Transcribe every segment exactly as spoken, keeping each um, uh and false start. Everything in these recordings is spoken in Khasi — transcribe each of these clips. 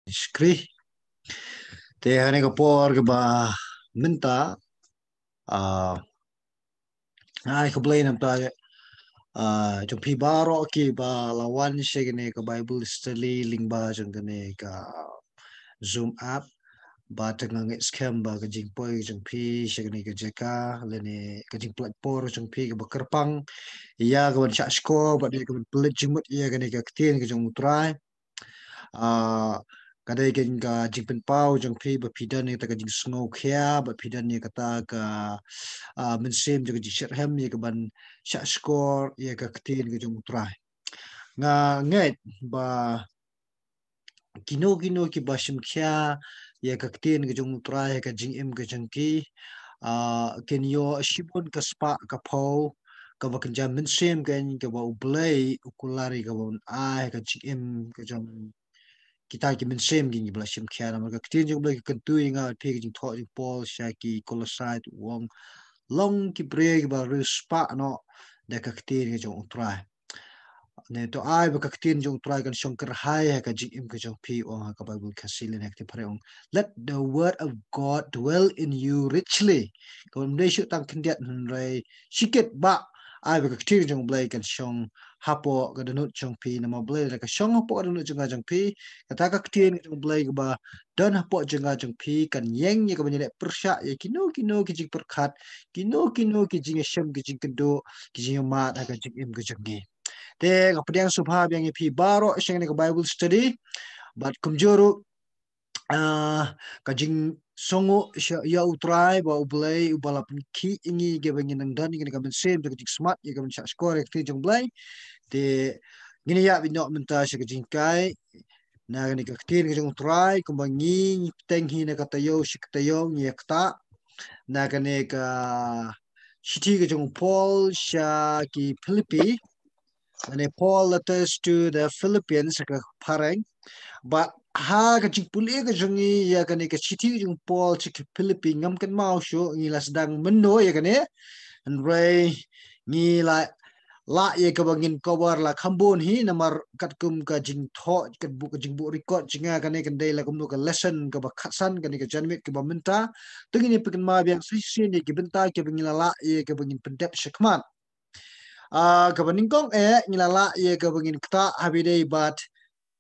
Jisu Khrist. Te ha kane ka por kaba mynta, ah, ai khublei na bynta, ah, jong phi baroh kiba la wan sha kane ka Bible study lyngba jong kane ka Zoom app. Bad nga ngeit skhem ba ka jingpoi jong phi sha kane ka jaka lane ka jingpynlait por jong phi kaba kyrpang ïa kaban shah shkor bad ïa kaban pynleit jingmut ïa kane ka ktien ka jong U Trai. Ah, ka dei ka jingpynpaw jong phi ba phi don ïa kata ka jingsngewkhia, ba phi don ïa kata ka, ah, mynsiem jong ka jingshitrhem ïa kaban shah shkor ïa ka ktien ka jong U Trai. Nga ngeit ba kino kino kiba shim khia ïa ka ktien ka jong U Trai ha ka jingim ka jong ki, ah, kin ïoh shibun ka spah ka phew kaba kynja mynsiem keiñ kaba U Blei u kular ïa kaba un ai ha ka jingim ka jong kita ki mynsiem keiñ kiba la shim khia. Namar ka ktien jong U Blei ka kyntu ïa nga bad phi ka jingthoh jong u Paul sha ki Kolosai, u ong, long ki briew kiba riewspah noh da ka ktien ka jong U Trai. Ne to ai ba ka ktien jong U Trai kan shong kyrhai ha ka jingim ka jong phi, u ong ha ka Bible Khasi lane ha ka ktien Phareng, u ong, "Let the word of God dwell in you richly." Kaba ym dei shuh tang khyndiat hynrei shikit bha, ai ba ka ktien jong U Blei kan shong hapoh ka dohnud jong phi. Namar balei? Lada ka shong hapoh ka dohnud jong nga jong phi, kata ka ktien jong U Blei kaba don hapoh jong nga jong phi kan ïeng ïa kaban ïaleh pyrshah ïa kino kino ki jingpyrkhat, kino kino ki jingïashem, ki jingkynduh, ki jingïamad ha ka jingim ka jong ngi. Te nga pdiang sngewbha biang ïa phi baroh sha kane ka Bible study. Bad kumjuh ruh, ah, ka jingsngewnguh sha ïa U Trai ba U Blei uba la pynkhih ïa ngi kaba ngin nang don ïa kane ka mynsiem jong ka jingsmat ïa kaban shah shkor ïa ka ktien jong U Blei. Te ngin ïa ïaid noh mynta sha ka jinghikai na kane ka ktien ka jong U Trai, kumba ngi, ngi bteng hi na ka taïew sha ka taïew, ngi ïa ktah na kane ka shithi ka jong u Paul sha ki Philippi, lane Paul letters to the Philippians ha ka Phareng. Bad ha ka jingpule ka jong ngi ïa kane ka shithi ka jong u Paul sha ki Philippi, ngam kynmaw shuh ngi la sdang mynno ïa kane, hynrei ngi la lah ïa kaba ngin cover la kham bun hi, namar katkum ka jingthoh, ka buh, ka jingbuh record jong nga kane kan dei la kumno ka lesson kaba khatsan kane ka janmiet kaba mynta. To ngin ïa pynkynmaw biang shisien ïa ki bynta kiba ngi la lah ïa kaba ngin pyndep shakhmat. Ah, kaba nyngkong eh ngi la lah ïa kaba ngin ktah ha ba ïadei bad,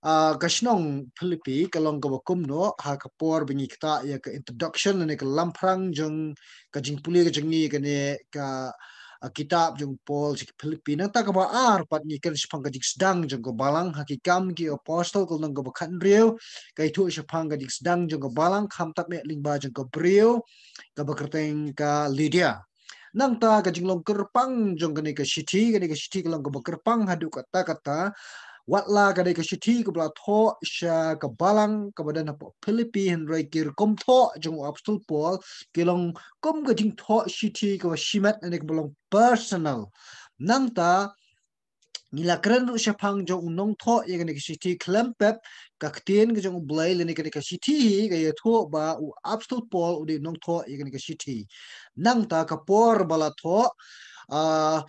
ah, ka shnong Philippi ka long kaba kumno, ha ka por ba ngi ktah ïa ka introduction lane ka lamphrang jong ka jingpule ka jong ngi kane ka, ah, kitab jong u Paul sha ki Philippi. Nangta kaba ar pat ngi kren shaphang ka jingsdang jong ka balang ha Ki Kam ki Apostol ka lynnong kaba khathynriew, ka ïathuh shaphang ka jingsdang jong ka balang khamtam eh lyngba jong ka briew kaba kyrteng ka Lydia. Nangta ka jinglong kyrpang jong kane ka shithi, kane ka shithi ka long kaba kyrpang haduh katta katta. Watla ka dei ka shithi kaba la thoh sha ka balang kaba don hapoh Philippi, hynrei ki rukom thoh jong u Apostol Paul ki long kum ka jingthoh shithi kaba shimet lane kaba long personal. Nangta ngi la kren ruh shaphang jong u nongthoh ïa kane ka shithi khlem pep, ka ktien ka jong U Blei lane kane ka shithi hi ka ïathuh ba u Apostol Paul u dei u nongthoh ïa kane ka shithi. Nangta ka por ba la thoh, ah,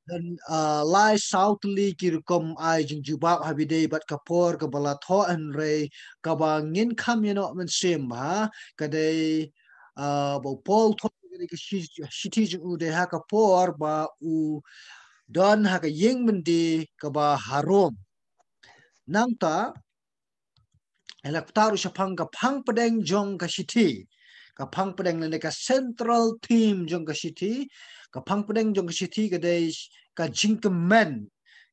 dan, ah, lai saw tylli ki rukom ai jingjubab ha ba ïadei bad ka por kaba la thoh, hynrei kaba ngin kham ïa noh mynsiem bha ka dei, ah, ba u Paul thoh ïa kane ka shi-, shithi jong u dei ha ka por ba u don ha ka ïing byndi kaba ha Rom. Nangta ngi la ktah ruh shaphang ka phang pdeng jong ka shithi. Ka phang pdeng lane ka central theme jong ka shithi. Ka phang pdeng jong ka shithi ka dei ka jingkmen,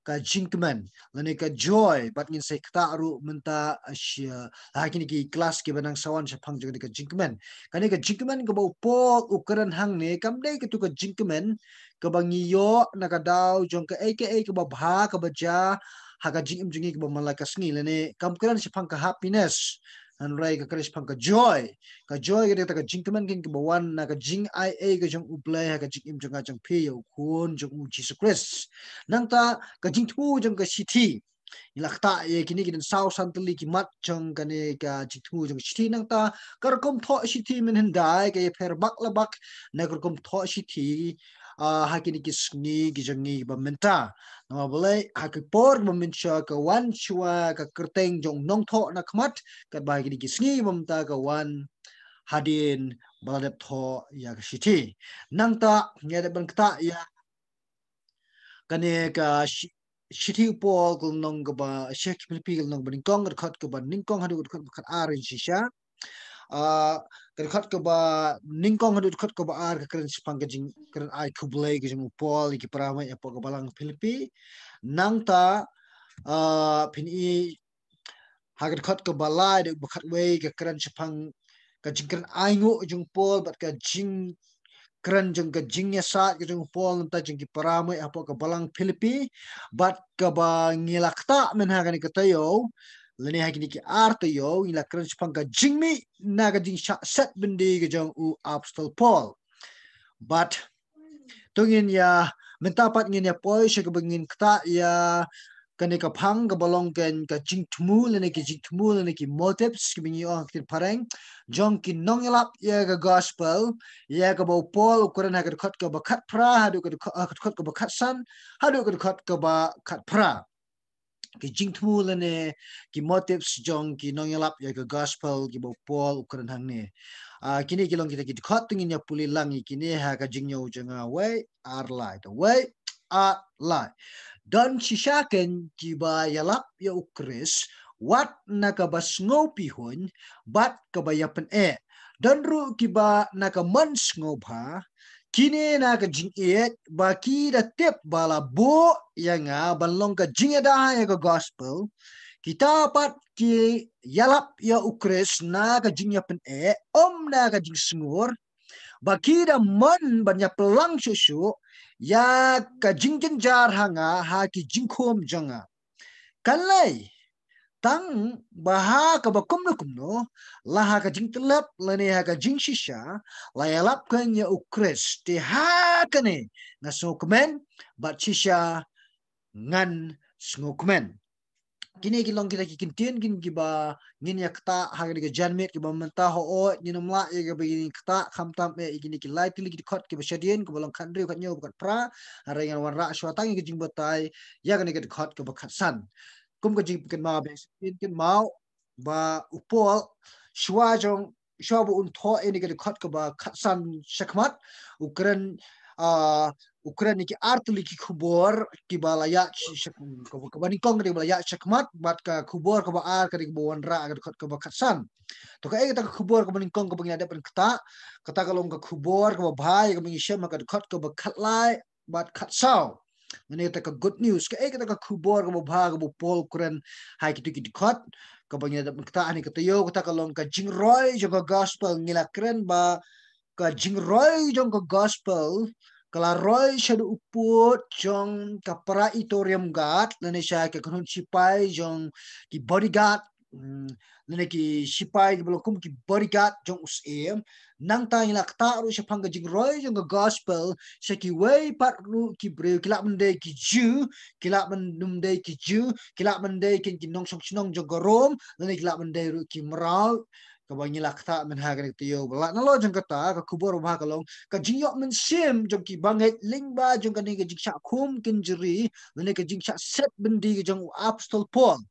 ka jingkmen lane ka joy, bad ngin sa ktah ruh mynta, ah, sha, ha kine ki klas kiba nang sa wan shaphang jong kane ka jingkmen. Kane ka jingkmen kaba u Paul u kren hangne kam dei katu ka jingkmen kaba ngi ïoh na ka daw jong kaei kaei kaba bha kaba jia ha ka jingim jong ngi kaba man la ka sngi, lane kam kren shaphang ka happiness, hynrei ka kren shaphang ka joy. Ka joy ka dei kata ka jingkmen keiñ kaba wan na ka jingai ei ka jong U Blei ha ka jingim jong nga jong phi ïa u Khun jong u Jisu Khrist. Nangta ka jingthmu jong ka shithi, ngi la ktah ïa kine ki dang saw san tylli ki mat jong kane ka jingthmu jong ka shithi. Nangta ka rukom thoh shithi mynhyndai ka ïapher bak la bak na ka rukom thoh shithi ah, ha kine ki sngi ki jong ngi ba mynta. Namar balei, ha ki por ba mynshwa ka wan shuwa ka kyrteng jong nongthoh na khmat, katba ha kine ki sngi ba mynta ka wan hadien ba la dep thoh ïa ka shithi. Nangta ngi dep ban ktah ïa kane ka shi-, shithi u Paul ka lynnong kaba, sha ki Philippi ka lynnong ba nyngkong, ka dkhot kaba nyngkong haduh ka dkhot ba khatar shisha. Ah, ka dkhot kaba nyngkong haduh ka dkhot kaba ar ka kren shaphang ka jingkren ai khublei ka jong u Paul ïa ki para meit hapoh ka balang Philippi. Nangta, ah, phin i ha ka dkhot kaba lai haduh ba khatwei ka kren shaphang ka jingkren ainguh jong u Paul bad ka jingkren jong ka jingïasaid ka jong u Paul na ka bynta jong ki para meit hapoh ka balang Philippi, bad kaba ngi la ktah mynta ha kane ka taïew, lane ha kine ki ar taïew, ngi la kren shaphang ka jingmih na ka jingshah set byndi ka jong u Apostol Paul. Bad to ngin ïa, mynta pat ngin ïa poi sha kaba ngin ktah ïa kane ka phang kaba long ka, ka jingthmu lane ki jingthmu lane ki motives kiba ngi ong ha ka ktien phareng jong ki nongïalap ïa ka gospel, ïa kaba u Paul u kren ha ka dkhot kaba khatphra haduh ka dkhot, ha ka dkhot kaba khatsan haduh ka dkhot kaba khatphra. Ki jingthmu lane ki motives jong ki nongïalap ïa ka gospel kiba u Paul u kren hangne. Ah, kine ki long kita ki dkhot, to ngin ïa pule lang ïa kine ha ka jingñiew jong nga, wei, ar, lai, to wei, ar, lai. Don shisha kein kiba ïalap ïa u Khrist wat na kaba sngewpyrshah bad kaba ïapyneh. Don ruh kiba na ka mon sngewbha, kine na ka jingïeit ba ki da tip ba la buh ïa nga ban long ka jingïada ïa ka gospel. Kita pat ki ïalap ïa u Khrist na ka jingïapyneh, ym na ka jingsngur, ba ki da mon ban ïaplang shuh shuh ïa ka jingjynjar ha nga ha ki jingkhum jong nga. Kan lei tang ba ha kaba kumno kumno, la ha ka jingtyllep lane ha ka jingshisha, la ïalap kein ïa u Khrist. Te ha kane nga sngewkmen, bad shisha ngan sngewkmen. Kine ki long kita ki kyntien kin kiba ngin ïa ktah ha kane ka janmiet kaba mynta. Hooid, ngin ym lah ïa kaba ngin ktah khamtam eh ïa kine ki lai tylli ki dkhot kiba shadien, kaba long khathynriew, khathynñiew, khathynñiew bad khathynriew, hynrei ngan wanrah shuwa tang ïa ka jingbthai ïa kane ka dkhot kaba khatsan. Kum ka jingpynkynmaw ba ngin kynmaw ba u Paul, shuwa jong, shuwa ba un thoh ïa kane ka dkhot kaba khatsan shakhmat, u kren, ah, u kren ïa ki ar tylli ki khubor kiba la ïaid shi-, shi-, kaba, kaba nyngkong ka dei kaba la ïaid shakhmat, bad ka khubor kaba ar ka dei kaba wanrah ha ka dkhot kaba khatsan. To kaei kata ka khubor kaba nyngkong kaba ngi la dep ban ktah? Kata ka long ka khubor kaba bha ïa kaba ngi shem ha ka dkhot kaba khatlai bad khatsaw. Ngan ïathuh ka good news. Kaei kata ka khubor kaba bha kaba u Paul u kren ha kito ki dkhot kaba ngi la dep ban ktah ha kane ka taïew? Kata ka long ka jingroi jong ka gospel. Ngi la kren ba ka jingroi jong ka gospel ka la roi shaduh u pud jong ka Praetorium Guard, lane sha ka kynhun shipai jong ki bodyguard, hmm, lane ki shipai kiba long kum ki bodyguard jong u syiem. Nangta ngi la ktah ruh shaphang ka jingroi jong ka gospel sha kiwei pat ruh ki briew, ki lah ban dei ki Jiw, ki lah ban ym dei ki Jiw, ki lah ban dei ki, ki nongshong shnong jong ka Rom, lane ki lah ban dei ruh ki mraw, kaba ngi la ktah mynta ha kane ka taïew. Bad nalor jong kata, ka khubor ba bha ka long ka jingïoh mynsiem jong ki bangeit lyngba jong kane ka jingshah khum kynjri lane ka jingshah set byndi ka jong u Apostol Paul.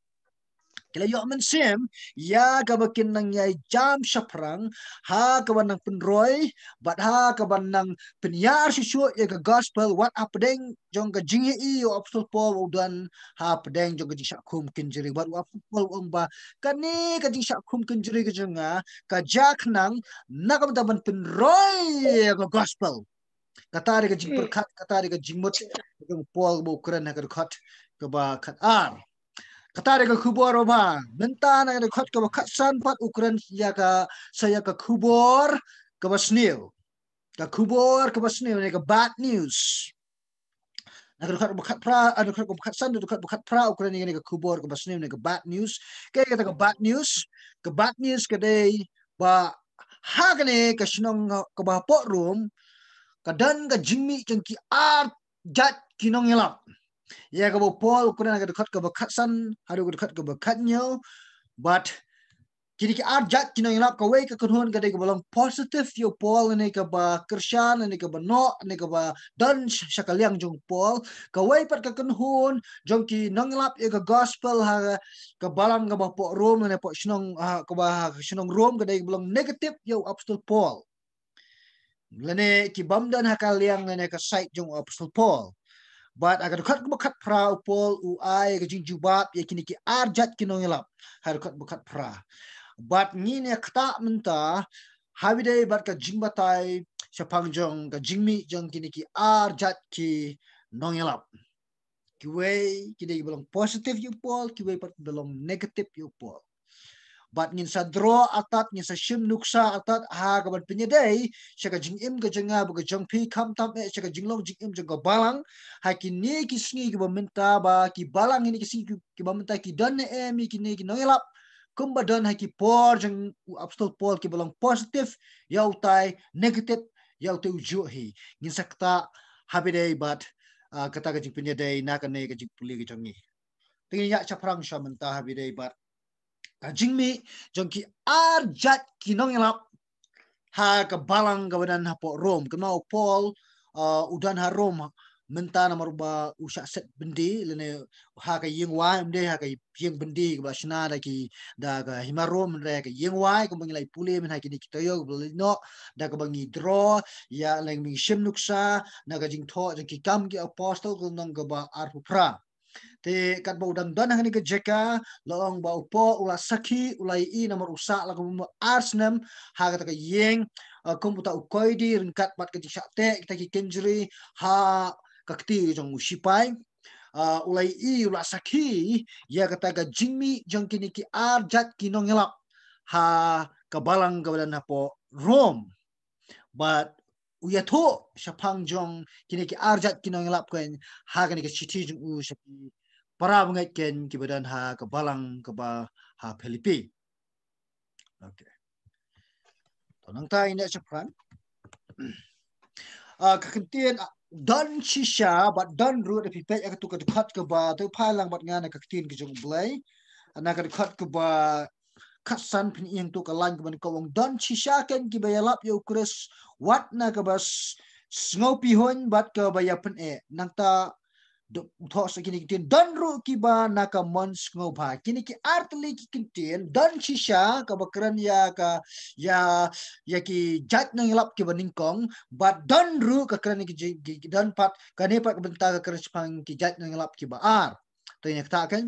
Ki la ïoh mynsiem ïa kaba kin nang ïai jam shaphrang ha kaba nang pynroi bad ha kaba nang pynïar shuh shuh ïa ka gospel, wat hapdeng jong ka jingïohi ïa u Apostol Paul ba u don hapdeng jong ka jingshah khum kynjri. Bad u Apostol Paul u ong ba kane ka jingshah khum kynjri ka jong nga ka jia khnang na ka bynta ban pynroi ïa ka gospel. Kata dei ka jingpyrkhat, kata dei ka jingmut ka jong u Paul ba u kren ha ka dkhot kaba khatar. Kata dei ka khubor ba bha. Mynta na ka dkhot kaba khatsan pat u kren ïa ka, sa ïa ka khubor kaba sniew. Ka khubor kaba sniew ne ka bad news. Na ka dkhot kaba khatphra, ah, dkhot kaba khatsan, dkhot kaba khatphra u kren ïa kane ka khubor kaba sniew ne ka bad news. Kaei kata ka bad news? Ka bad news ka dei ba ha kane ka shnong kaba hapoh Rom ka don ka jingmih jong ki ar jait ki nongïalap. Ïa kaba u Paul u kren ha ka dkhot kaba khatsan haduh ka dkhot kaba khathynñiew. Bad kine ki ar jait ki nongïalap, kawei ka kynhun ka dei kaba long positive ïa u Paul, ne kaba kyrshan, ne kaba noh, ne kaba don sha ka liang jong u Paul. Kawei pat ka kynhun jong ki nongïalap ïa ka gospel ha ka balang kaba hapoh Rom, ne hapoh shnong, ha kaba ha ka shnong Rom, ka dei kaba long negative ïa u apostol Paul. Lane ki bym don ha ka liang lane ka side jong u apostol Paul. Bad ha ka dkhot kaba khatphra u Paul u ai ka jingjubab ïa kine ki ar jait ki nongïalap. Ha ka dkhot kaba khatphra. Bad ngin ïa ktah mynta ha kaba ïadei bad ka jingbatai shaphang jong ka jingmih jong kine ki ar jait ki nongïalap. Kiwei ki dei kiba long positive ïa u Paul, kiwei pat kiba long negative ïa u Paul. Bad ngin sa draw artat, ngin sa shim nuksa artat ha kaba pynïadei sha ka jingim ka jong nga bad ka jong phi, khamtam eh sha ka jinglong jingim jong ka balang ha kine ki sngi kiba mynta, ba ki balang kine ki sngi ki, kiba mynta ki don ne em ïa kine ki nongïalap kumba don ha ki por jong u apostol Paul, kiba long positive ïa utai, negative ïa utai u juh hi. Ngin sa ktah ha kaba ïadei bad, ah, kata ka jingpynïadei na kane ka jingpule ka jong ngi. Te ngin ïa shaphrang sha mynta ha kaba ïadei bad ka jingmih jong ki ar jait ki nongïalap ha ka balang kaba don hapoh Rom. Kynmaw u Paul, ah, u don ha Rom mynta namar ba u shah set byndi lane ha ka ïing wai, ym dei ha ka ïing byndi kaba shna da ki, da ka hima Rom, hynrei ha ka ïing wai, kumba ngi la ïa pule mynta ha kine ki taïew kiba la leit noh, da kaba ngi draw ïa lane ngi shim nuksa na ka jingthoh jong Ki Kam ki Apostol ka lynnong kaba arphew phra. Te katba u dang don ha kane ka jaka, la ong ba u Paul u la sakhi, u la ïohi namar u sah la kumba ar snem ha kata ka ïing, ah, kum uta u koidi ryngkat bad ka jingshah teh kita ki kynjri ha ka kti jong u shipai. Ah, u la ïohi, u la sakhi ïa kata ka jingmih jong kine ki ar jait ki nongïalap ha ka balang kaba don hapoh Rom. Bad u ïathuh shaphang jong kine ki ar jait ki nongïalap keiñ ha kane ka shithi jong u sha ki para bangeit keiñ kiba don ha ka balang kaba ha Philippi. Okay. To nangta ngin ïa shaphrang. Ah, ka ktien, ah, don shisha bad don ruh, da phi peit ïa katu ka dkhot kaba, to phai lang bad nga na ka ktien ka jong U Blei. Na ka dkhot kaba khatsan phin ïohi ïa katu ka lain kaba nyngkong, ong don shisha keiñ kiba ïalap ïa U Khrist wat na kaba s-, sngewpihun bad kaba ïapyneh. Nangta u thoh sa kine ki ktien, don ruh kiba na ka mon sngewbha. Kine ki ar tylli ki ktien, don shisha kaba kren ïa ka, ïa, ïa ki jait nongïalap kiba nyngkong, bad don ruh ka kren ki ji-, ki, ki don pat, kane pat ka bynta ka kren shaphang ki jait nongïalap kiba ar. To ngin ïa ktah keiñ.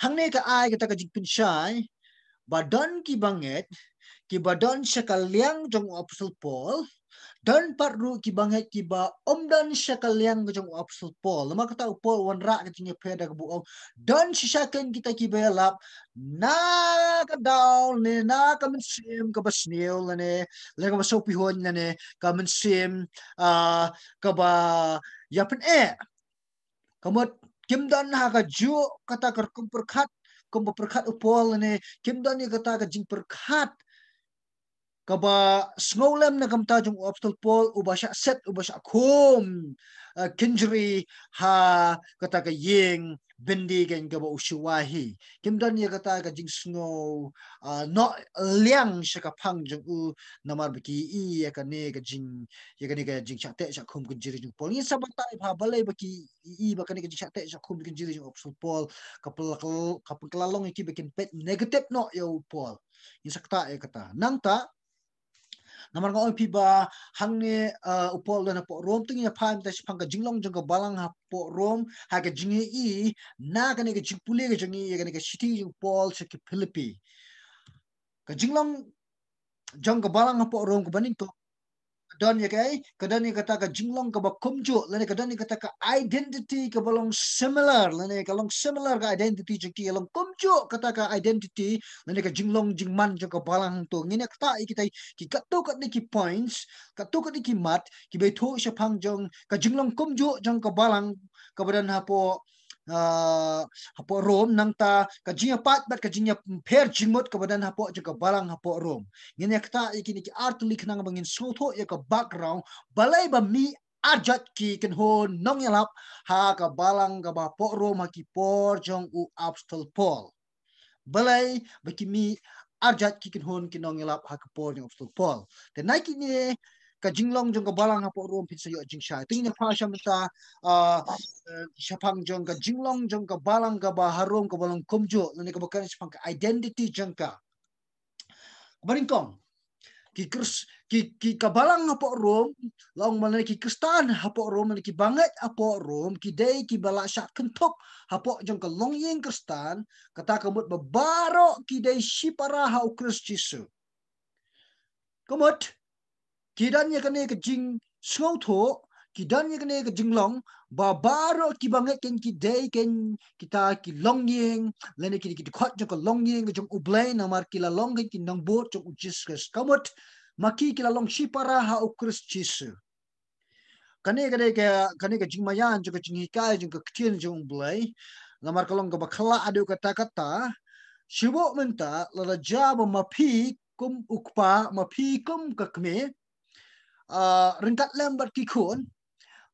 Hangne ka ai kata ka jingpynshai ba don ki bangeit kiba don sha ka liang jong u apostol Paul, don pat ruh ki bangeit kiba ym don sha ka liang jong u apostol Paul. Namar kata u Paul u wanrah ka jingïapher da kaba u ong, don shisha keiñ kita kiba ïalap na ka daw ne na ka mynsiem kaba sniew lane, lane kaba sngewpihun lane ka mynsiem, ah, kaba ïapyneh. Ka mut kim don ha kajuh kata ka rukom pyrkhat kumba pyrkhat u Paul ne, kim don ïa kata ka jingpyrkhat kaba sngewlem na ka bynta jong u apostol Paul uba shah set, uba shah khum, eh, kynjri ha kata ka ïing byndi keiñ kaba u shu wai hi. Kim don ïa kata ka jingsngew, ah, noh liang sha ka phang jong u namar ba ki ïohi ïa kane ka jing, ïa kane ka jingshah teh shah khum kynjri jong u Paul. Ngin sa batai bha balei ba ki ïohi ba kane ka jingshah teh shah khum kynjri jong u apostol Paul ka pynkylla, ka pynkylla long ïa ki ba kin peit negative noh ïa u Paul. Ngin sa ktah ïa kata. Nangta namar nga ong ïa phi ba hangne, uh, u Paul u don hapoh Rom, te ngin ïa phai mynta shaphang ka jinglong jong ka balang hapoh Rom ha ka jingïohi na kane ka jingpule ka jong ngi ïa kane ka shithi jong u Paul sha ki Philippi. Ka jinglong jong ka balang hapoh Rom kaba nyngkong, ka don ïa kaei, ka don ïa kata ka jinglong kaba kumjuh, lane ka don ïa kata ka identity kaba long similar, lane ka long similar ka identity jong ki, ka long kumjuh kata ka identity lane ka jinglong jingman jong ka balang hangto. Ngin ïa ktah ïa kita ki katto katne ki points, katto katne ki mat kiba ïathuh shaphang jong ka jinglong kumjuh jong ka balang kaba don hapoh, ah, hapoh Rom, nangta ka jingïapait bad ka jingïapher jingmut kaba don hapoh jong ka balang hapoh Rom. Ngin ïa ktah ïa kine ki ar tylli khnang ba ngin sngewthuh ïa ka background balei ba mih ar jait ki kynhun nongïalap ha ka balang kaba hapoh Rom ha ki por jong u apostol Paul. Balei ba ki mih arjat ki kynhun ki nongïalap ha ka por jong u apostol Paul. Te na kine ka jinglong jong ka balang hapoh Rom phin sa ïoh jingshai. Te ngin ïa phai sha mynta, ah, eh, shaphang jong ka jinglong jong ka balang kaba ha Rom kaba long kumjuh, lane kaba kren shaphang ka identity jong ka. Kaba nyngkong, ki Kris-, ki, ki ka balang hapoh Rom, long mane ki Khristan hapoh Rom, mane ki bangeit hapoh Rom, ki dei kiba la shah kynthup hapoh jong ka longïing Khristan, kata ka mut ba baroh ki dei shipara ha u Khrist Jisu. Ka mut, ki don ïa kane ka jingsngewthuh, ki don ïa kane ka jinglong, ba baroh ki bangeit kein ki dei kein kita ki longïing, lane ki, ki dkhot jong ka longïing jong U Blei namar ki la long kein ki nongbud jong U Jisu Khrist. Ka mut, ma ki ki la long shipara ha U Khrist Jisu. Kane, kane ka, kane ka jingmaïan jong ka jinghikai jong ka ktien jong U Blei. Namar ka long kaba khlah haduh katta katta. Shibun mynta, lada jia ba ma phi kum u kpa, ma phi kum ka kmie, ah, ryngkat lem bad ki khun.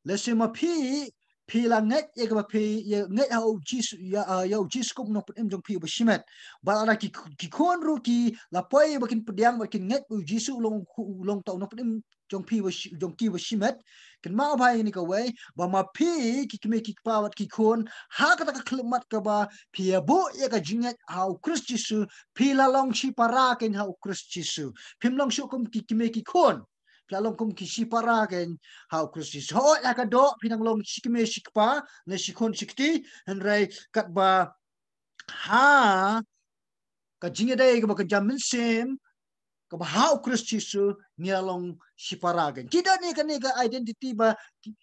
Lehse ma phi, phi la ngeit ïa kaba phi, ïa ngeit ha U Jisu, ïa, ah, ïa U Jisu kum u nongpynim jong phi uba shimet. Bad lada ki, ki khun ruh ki la poi ba kin pdiang bad kin ngeit ba U Jisu u long, u long uta u nongpynim jong phi uba shi-, jong ki uba shimet. Kynmaw bha ïa kane kawei, ba ma phi ki kmie ki kpa bad ki khun, ha kata ka khyllipmat kaba phi ïa buh ïa ka jingngeit ha U Khrist Jisu, phi la long shipara kein ha U Khrist Jisu. Phim long shuh kum ki kmie ki khun. Phi la long kum ki shipara kein ha U Khrist Jisu. Hooid ha ka doh phi nang long shi kmie shi kpa, ne shi khun shi kti, hynrei katba ha ka jingïadei kaba kynja mynsiem, kaba ha U Khrist Jisu, ngi la long shipara kein. Ki don ïa kane ka identity ba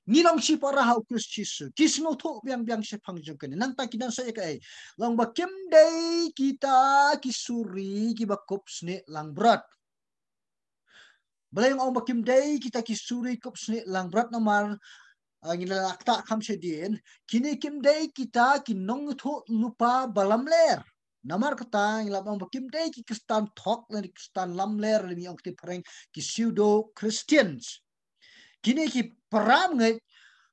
ngi long shipara ha U Khrist Jisu. Ki sngewthuh biang biang shaphang jong kane. Nangta ki don sa ïa kaei. Long ba kim dei kita ki suri kiba kup snieh langbrot. Balei nga ong ba kim dei kita ki suri kup snieh langbrot namar, ah, ngi la ktah kham shadien, kine kim dei kita ki nongïathuhlypa ba lamler. Namar kata ngi la ong ba kim dei ki Khristan thok, lane ki Khristan lamler, lane ngi ong kti phareng ki pseudo Christians. Kine ki para bangeit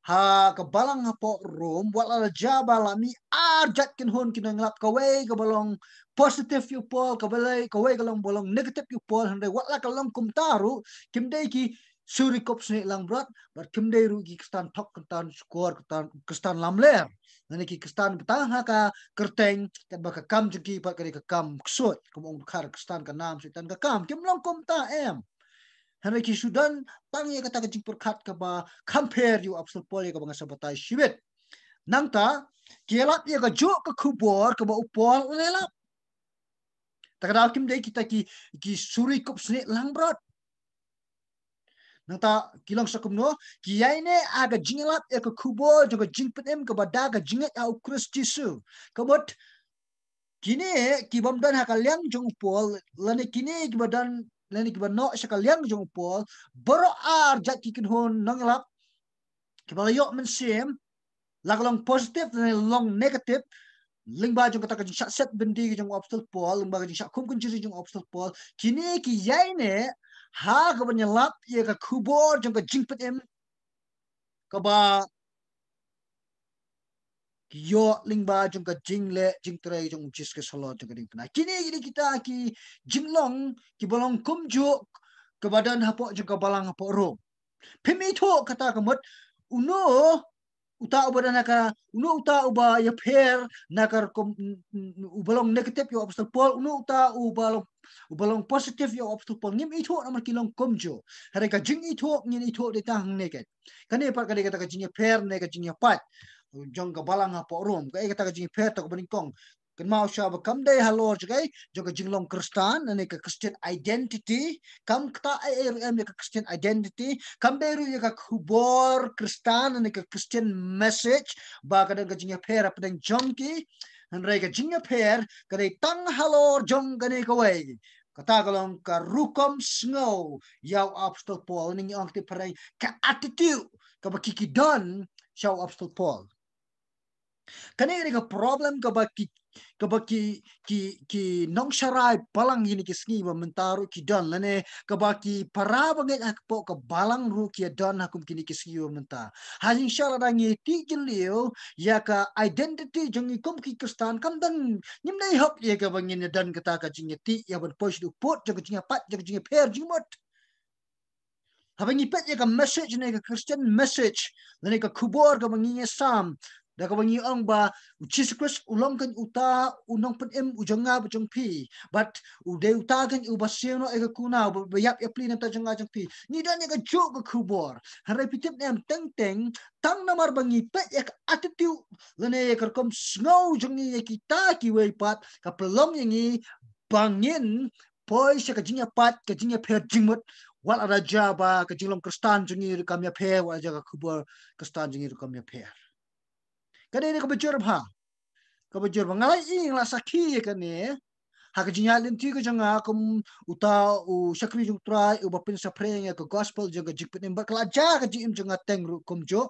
ha ka balang hapoh Rom, wat la jia ba la mih arjat kynhun ki nongïalap, kawei kaba long positive ïa u Paul, kaba long, kawei ka long ba long negative ïa u Paul, hynrei wat la ka long kumta ruh, kim dei ki suri kup snieh langbrot, bad kim dei ruh ki Khristan thok, Khristan shukor, Khristan, Khristan lamler. Lane ki Khristan ba tang ha ka kyrteng, katba ka kam jong ki pat ka dei ka kam ksuid, kum ong u dkhar Khristan ka nam, Soitan ka kam, kim long kumta em. Hynrei ki shu don tang ïa kata ka jingpyrkhat kaba kham pher ïa u apostol Paul ïa kaba nga sa batai shibit. Nangta, ki ïalap ïa kajuh ka khubor kaba u Paul u la ïalap. Ta ka daw kim dei kita ki, ki suri kup snieh langbrot. Nangta ki long sa kumno, ki ïaineh ha ka jingïalap ïa ka khubor jong ka jingpynim kaba da ka jingngeit ha u Khrist Jisu. Ka mut, kine ki bym don ha ka liang jong u Paul, lane kine kiba don, lane kiba noh sha ka liang jong u Paul, baroh arjat ki kynhun nongïalap kiba la ïoh mynsiem, la ka long positive lane long negative, lyngba jong kata ka jingshah set byndi jong u apostol Paul, lyngba ka jingshah khum kynjri jong u apostol Paul, kine ki ïaineh ha kaba ïalap ïa ka khubor jong ka jingpynim kaba ki ïoh lyngba jong ka jingleh jingtrei jong u Jisu Khrist halor jong ka diengphna. Kine ki dei kita ki jinglong kiba long kumjuh kaba don hapoh jong ka balang hapoh Rom. Phim ithuh kata ka mut, uno uta uba don ha ka, uno uta uba ïapher na ka rukom, uba long negative ïa u apostol Paul, uno uta uba long, uba long positive ïa u apostol Paul. Ngim ithuh namar ki long kumjuh. Hynrei ka jingithuh ngin ithuh dei tang hangne kein. Kane pat ka dei kata ka jingïapher ne ka jingïapait jong ka balang hapoh Rom. Kaei kata ka jingïapher? Ta kaba nyngkong, kynmaw shuwa ba kam dei halor jong kaei, jong ka jinglong Khristan, lane ka Christian identity. Kam ktah ei ei ruh em ïa ka Christian identity. Kam dei ruh ïa ka khubor Khristan, lane ka Christian message, ba ka don ka jingïapher hapdeng jong ki. Hynrei ka jingïapher ka dei tang halor jong kane kawei. Kata ka long ka rukom sngew ïa u apostol Paul, ne ngi ong kti phareng ka attitude kaba ki ki don sha u apostol Paul. Kane ka dei ka problem kaba ki, kaba ki, ki, ki nongsharai balang kine ki sngi ba mynta ruh ki don, lane kaba ki para bangeit hapoh ka balang ruh ki don ha kum kine ki sngi ba mynta. Ha jingshisha lada ngi tih jylliew ïa ka identity jong ngi kum ki Khristan, kam don, ngim dei hok ïa kaba ngin ïa don kata ka jingïatih ïa ban poi sha u pud jong ka jingïapait jong ka jingïapher jingmut. Haba ngi peit ïa ka message ne ka Christian message, lane ka khubor kaba ngi ïa sam, da kaba ngi ong ba u Jisu Khrist u long kan uta u nongpynim u jong nga bad jong phi. Bad u dei uta kan uba siew noh ïa ka kuna, uba ïap ïa pli na ka bynta jong nga jong phi. Ngi don ïa kajuh ka khubor. Hynrei phi tip ne em, teng teng tang namar ba ngi peit ïa ka attitude lane ïa ka rukom sngew jong ngi ïa kita kiwei pat, ka pynlong ïa ngi ba ngin poi sha ka jingïapait, ka jingïapher jingmut, wat la da jia ba ka jinglong Khristan jong ngi ruh kam ïapher, wat la jia ka khubor Khristan jong ngi ruh kam ïapher. Ka dei kaba jur bha. Kaba jur bha. Nga la ïohi, nga la sakhi ïa kane ha ka jingïaid lynti ka jong nga kum uta u shakri jong u Trai uba pynsaphriang ïa ka gospel jong ka jingpynim, bad ka la jia ka jingim jong nga teng ruh kumjuh.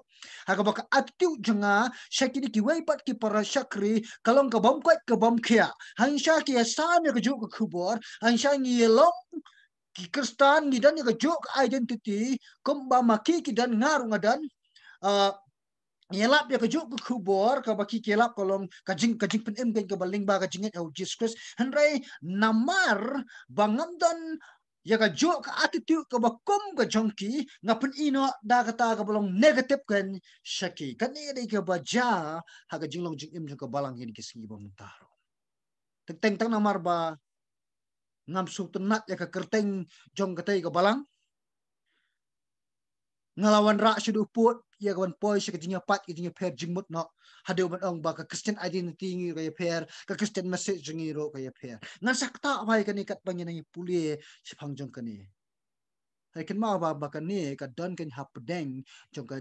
Ha kaba ka attitude jong nga sha kine kiwei pat ki para shakri ka long ka bym koit ka bym khiah. Hangta ki ïa sam ïa kajuh ka khubor, hangta ngi ïa long ki Khristan, ngi don ïa kajuh ka identity, kumba ma ki ki don, nga ruh nga don. Ah, ngi ïalap ïa kajuh ka khubor, kaba ki ki ïalap ka long ka jing, ka jingpynim kan kaba lyngba ka jingngeit ha u Jisu Khrist. Hynrei namar ba ngam don ïa kajuh ka attitude kaba kum ka jong ki, nga pyni noh da kata kaba long negative kan sha ki. Kane ka dei kaba jia ha ka jinglong jingim jong ka balang kine ki sngi ba mynta ruh. Teng teng tang namar ba ngam sngewtynnat ïa ka kyrteng jong katei ka balang, nga la wanrah sha u pud ïa ka ban poi sha ka jingïapait, ka jingïapher jingmut noh. Haduh ban ong ba ka Christian identity ngi ruh ka ïapher, ka Christian message jong ngi ruh ka ïapher. Ngan sa ktah bha ïa kane katba ngi nang ïa pule shaphang jong kane. Hynrei kynmaw ba, ba kane ka don kan hapdeng jong ka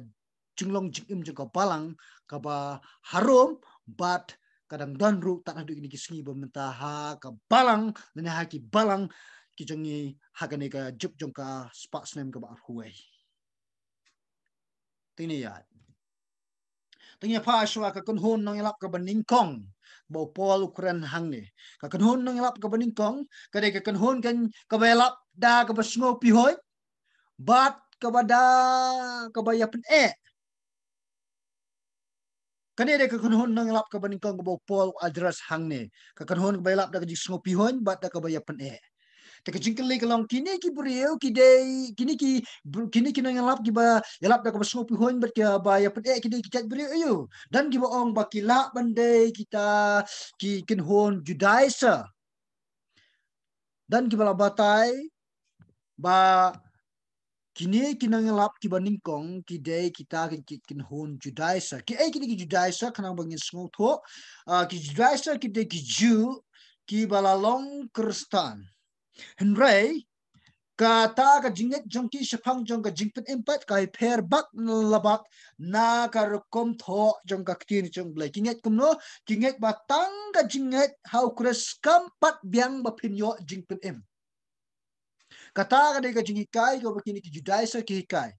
jinglong jingim jong ka balang kaba harum, bad ka dang don ruh tad haduh kine ki sngi ba mynta ha ka balang, lane ha ki balang ki jong ngi ha kane ka juk jong ka spah snem kaba arphew wei. Te ngi ïa, te ngi ïa phai shuwa ka kynhun nongïalap kaba nyngkong ba u Paul u kren hangne. Ka kynhun nongïalap kaba nyngkong ka dei ka kynhun kan kaba ïalap da kaba sngewpihoi bad kaba da kaba ïapyneh. Kane dei ka kynhun nongïalap kaba nyngkong kaba u Paul u address hangne. Ka kynhun kaba ïalap da ka jingsngewpihoi bad da kaba ïapyneh. Te ka jingkylli ka long, kine ki briew ki dei, kine ki br-, kine ki nongïalap kiba ïalap da kaba sngewpihoi bad kaba ïapyneh, ki dei ki jait briew aïu? Don kiba ong ba ki lah ban dei kita ki kynhun Judaiser. Don kiba la batai ba kine ki nongïalap kiba nyngkong ki dei kita ki, ki kynhun Judaiser. Kiei kine ki Judaiser, khnang ba ngin sngewthuh. Ah, ki Judaiser ki dei ki Jiw kiba la long Khristan. Hynrei kata ka jingngeit jong ki shaphang jong ka jingpynim pat ka ïapher bak la bak na ka rukom thoh jong ka ktien jong U Blei. Ki ngeit kumno? Ki ngeit ba tang ka jingngeit ha U Khrist kam pat biang ba phin ïoh jingpynim. Kata ka dei ka jinghikai kaba kine ki Judaiser ki hikai.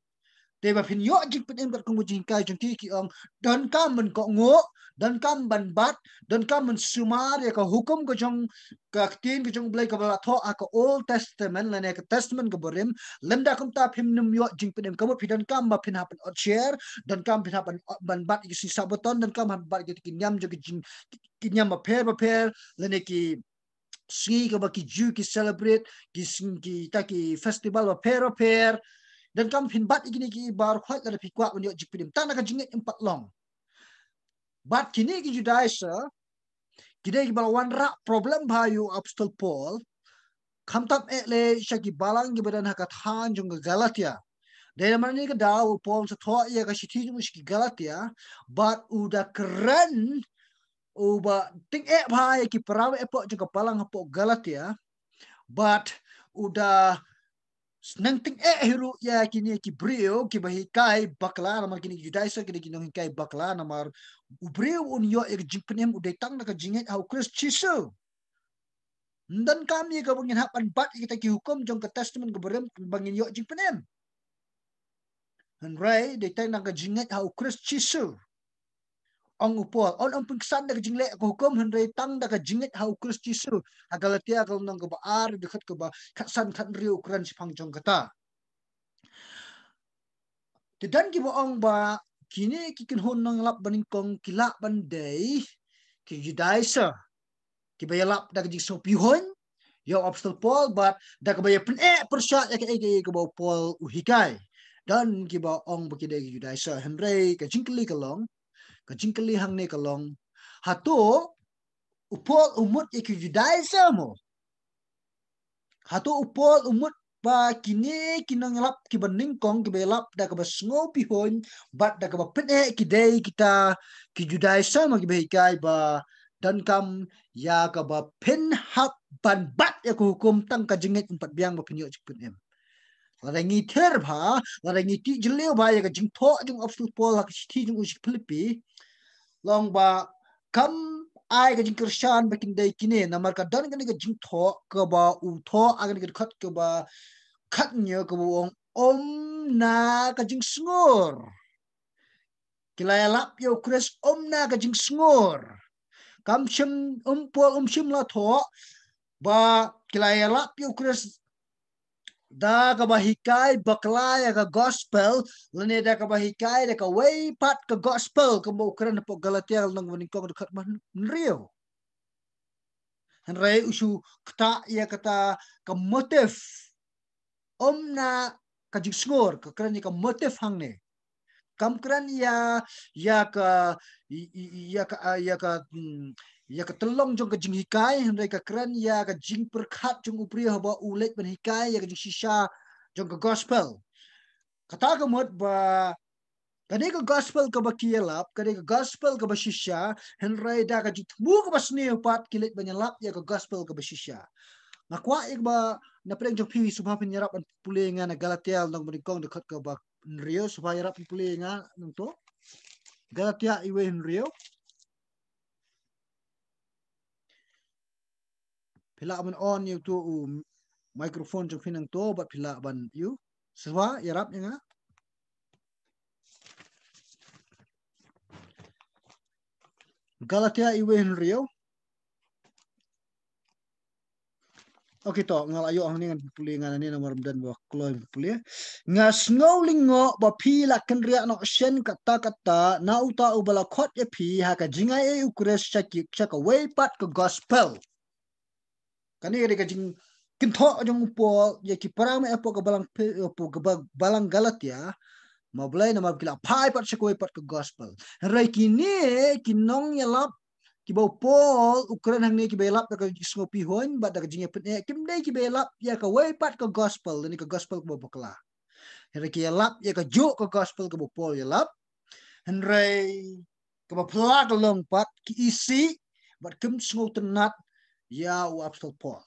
Te ba phin ïoh jingpynim katkum ka jinghikai jong ki, ki ong, donkam ban kohnguh, donkam ban bat, donkam ban sumar ïa ka hukum ka jong, ka ktien ka jong U Blei kaba la thoh ha ka Old Testament lane ka Testament kaba rim. Lymda kumta phim nym ïoh jingpynim. Ka mut phi donkam ba phin hap ban ot syiar, donkam phin hap ban, ban bat ïa ki sngi Sabbaton, donkam hap ban bat ïa ki niam jong ki jing, ki niam bapher bapher lane ki sngi kaba ki Jiw ki celebrate, ki sngi, kita ki festival bapher bapher. Donkam phin bat ïa kine ki baroh khoit lada phi kwah ban ïoh jingpynim. Tang na ka jingngeit ym pat long. Bad kine ki Judaiser ki dei kiba la wanrah problem bha ïa u Apostol Paul. Khamtam eh lei sha ki balang kiba don ha ka thaiñ jong ka Galatia. Dei namar kane ka daw u Paul u sa thoh ïa ka shithi jong u sha ki Galatia bad u da kren, uba tyngeh bha ïa ki para baieit jong ka balang hapoh Galatia. Bad u da sneng tyngeh hi ruh ïa kine ki briew kiba hikai bakla, namar kine ki Judaiser ki dei ki nonghikai bakla, namar u briew un ïoh ïa ka jingpynim u dei tang na ka jingngeit ha U Khrist Jisu. Ym donkam ïa kaba ngin hap ban bat ïa kita ki hukum jong ka Testament kaba rim ba ngin ïoh jingpynim. Hynrei dei tang na ka jingngeit ha U Khrist Jisu. ong u Paul, un ym pynksan da ka jingleh ka hukum, hynrei tang da ka jingngeit ha u Khrist Jisu. Ha Galatia ka lynnong kaba ar, dkhot kaba khatsan khathynriew u kren shaphang jong kata. Te don kiba ong ba kine ki kynhun nongïalap banyngkong ki lah ban dei ki Judaiser kiba ïalap da ka jingsngewphihuiñ ïa u Apostol Paul bad da kaba ïa pyneh pyrshah ïa kaei kaei kaba u Paul u hikai. Don kiba ong ba ki dei ki Judaiser, hynrei ka jingkylli ka long, ka jingkylli hangne ka long, hato u Paul u mut ïa ki Judaiser mo? Hato u Paul u mut ba kine ki nongïalap kiba nyngkong kiba ïalap da kaba sngewphihuiñ bad da kaba pyneh ki dei kita ki Judaiser mo, kiba hikai ba donkam ïa kaba pynhap ban bat ïa ka hukum, tang ka jingngeit ym pat biang ba pynïoh jingpynim. Lada ngi ther bha, lada ngi tih jylliew bha ïa ka jingthoh jong u Apostol Paul ha ka shithi jong u sha ki Philippi, long ba kam ai ka jingkyrshan ba kin dei kine, namar ka don kane ka jingthoh kaba u thoh ha kane ka dkhot kaba khathynñiew kaba u ong, ym na ka jingsngur. Ki la ïalap ïa u Khrist ym na ka jingsngur. Kam shym, um Paul um shym la thoh ba ki la ïalap ïa u Khrist da kaba hikai bakla ïa ka gospel, lane da kaba hikai da kawei pat ka gospel, kumba u kren hapoh Galatia lynnong banyngkong dkhot hynriew. Hynrei u shu ktah ïa kata ka motive, ym na ka jingsngur, ka kren ïa ka motive hangne. Kam kren ïa, ïa ka, i-, i-, ïa ka, ah, ïa ka, hmm, ïa ka tyllong jong ka jinghikai, hynrei ka kren ïa ka jingpyrkhat jong u briew haba u leit ban hikai ïa ka jingshisha jong ka gospel. Kata ka mut ba kane ka gospel kaba ki ïalap, kane ka gospel kaba shisha, hynrei da ka jingthmu kaba sniew pat ki leit ban ïalap ïa ka gospel kaba shisha. Nga kwah ïa kaba na pdeng jong phi sngewbha phin ïarap ban pule ïa nga na Galatia lynnong banyngkong dkhot kaba hynriew, sngewbha ïarap phin pule ïa nga nangto. Galatia iwei hynriew. Phi lah ban on ïa uto u microphone jong phi nangto bad phi lah ban ïoh. Sngewbha ïarap ïa nga. Galatia iwei hynriew. Okay to, nga la ïoh hangne, ngan pule nga nangne namar ym don ba kloi pule. Nga sngew lyngngoh ba phi la kynriah noh shen katta katta na uta uba la khot ïa phi ha ka jingai ei u Khrist sha ki, sha kawei pat ka gospel. Kane ka dei ka jingkynthoh jong u Paul ïa ki para meh hapoh ka balang Phi-, hapoh ka ba-, balang Galatia. Ma balei? Namar ki la phai pat sha kawei pat ka gospel. Hynrei kine ki nongïalap kiba u Paul u kren hangne kiba ïalap da ka jingsngewphihuiñ bad da ka jingïapyneh, kim dei kiba ïalap ïa kawei pat ka gospel, lane ka gospel kaba bakla. Hynrei ki ïalap ïa kajuh ka gospel kaba u Paul u ïalap. Hynrei kaba phylla ka long pat ki isih bad kim sngewtynnat ïa u Apostol Paul.